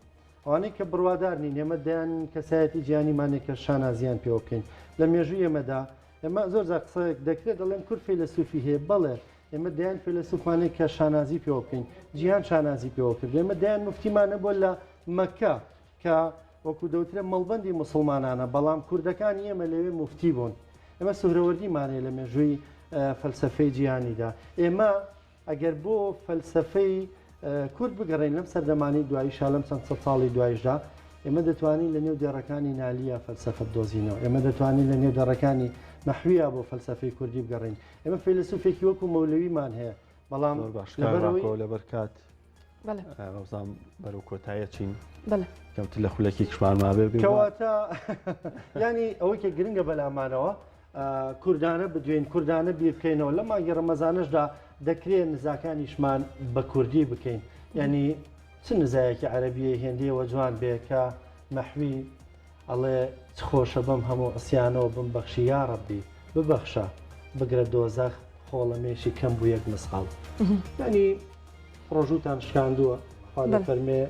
ئەوانەی کە بڕوادار نین ئێمە دەیان کەسایەتی جیهانیمانێک کە شانازیان پێوە بکەین لە مێژووی ئێمەدا ئێمە زۆر جار قسەیەک دەکرێت دەڵێن کورد فەیلەسوفی هەیە بەڵێ ئێمە دەیان فەیلەسوفمانێک کە شانازی پێوە بکەین جیهان شانازی پێوە کرد ئێمە دەیان مفتیمانە بۆ لە مەکە کە وەکو دەوترێت مەڵبەندی موسڵمانانە، بەڵام کوردەکانی ئێمە لەوێ موفتی بوون. ئێمە سوهرەوەردیمان هەیە لە مێژووی فەلسەفەی جیهانیدا. ئێمە ئەگەر بۆ فەلسەفەی کورد بگەڕێین لەم سەردەمانەی دواییشا، لەم چەند سەد ساڵی دوایشدا، ئێمە دەتوانین لە نێو دێڕەکانی نالیە فەلسەفە بدۆزینەوە. ئێمە دەتوانین لە نێو دێڕەکانی مەحویە بۆ فەلسەفەی کوردی بگەڕێین. ئێمە فەیلەسوفێکی وەکو مەولەویمان هەیە، بەڵام زۆر باش لەبەرئەوەی لەبەر کات وەبزانم بەرەو کۆتاییە چین بەڵێ کەمتر لە خولەکێکشمان مابێ بێ کەواتە ینی ئەوەی کە گرنگە بەلامانەوە کوردانە بدوێن کوردانە بیر بکەینەوە لە مانگی ڕەمەزانەشدا دەکرێت نزاکانیشمان بە کوردی بکەین ینی چ نزایەکی عەربیە هێندەیەوە جوان بێ کە مەحوی ئەڵێ چ خۆشە بەم هەموو عسیانەوە بم بەخشی یا ڕەبی ببەخشە بگرە دۆزەخ خۆڵەمێشی کەم بوو یەک مسقاڵ ینی ڕۆژووتان شکاندووە خوا دەفەرمێ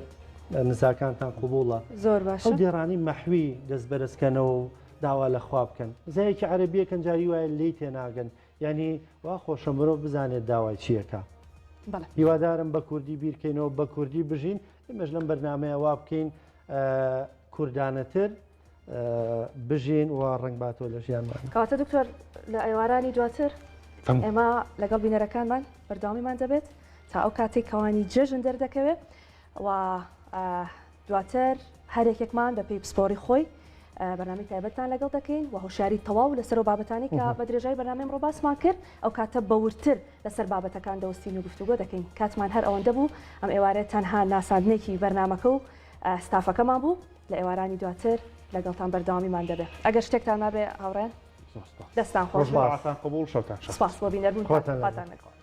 نزاکانتان قبوڵە زۆر باشە ئەو دێڕانی مەحوی دەست بەرزکەنەوە و داوا لە خوا بکەن نزایەکی عەرەبیەکەن جاری وایە لێی تێناگەن یعنی وا خۆشە مرۆڤ بزانێت داوای چیەکە بەڵێ هیوادارم بە کوردی بیرکەینەوە بە کوردی بژین ئێمەش لەم بەرنامەیە وا بکەین کوردانەتر بژین و ڕەنگ باتەوە لە ژیانمان. کەواتە دکتۆر لە ئێوارانی دواتر ئێمە لەگەڵ بینەرەکانمان بەردەوامیمان دەبێت تا ئەو کاتێک کەوانی جەژن دەردەکەوێت و دواتر هەر یەکێکمان بە پێی پسپۆری خۆی. بەرنامەی تایبەتتان لەگەڵ دەکەین و هۆشیاری تەواو لەسەر ئەو بابەتانەی کە بە درێژای بەرنامەی ئەمڕۆ باسمان کرد ئەو کاتە بە وردتر لەسەر بابەتەکان دەوەستین و گفتوگۆ دەکەین. کاتمان هەر ئەوەندە بوو ئەم ئێوارەیە تەنها ناساندنێکی بەرنامەکە و ستافەکەمان بوو لە ئێوارانی دواتر لەگەڵتان بەردەوامیمان دەبێ ئەگەر شتێکتان مابێ هاوڕێیان دەستان خۆش بێت. قبوڵ شەوتان شاد. سپاس بۆ بینەربوونتان. خواتان لەگەڵ. خواتان لەگەڵ.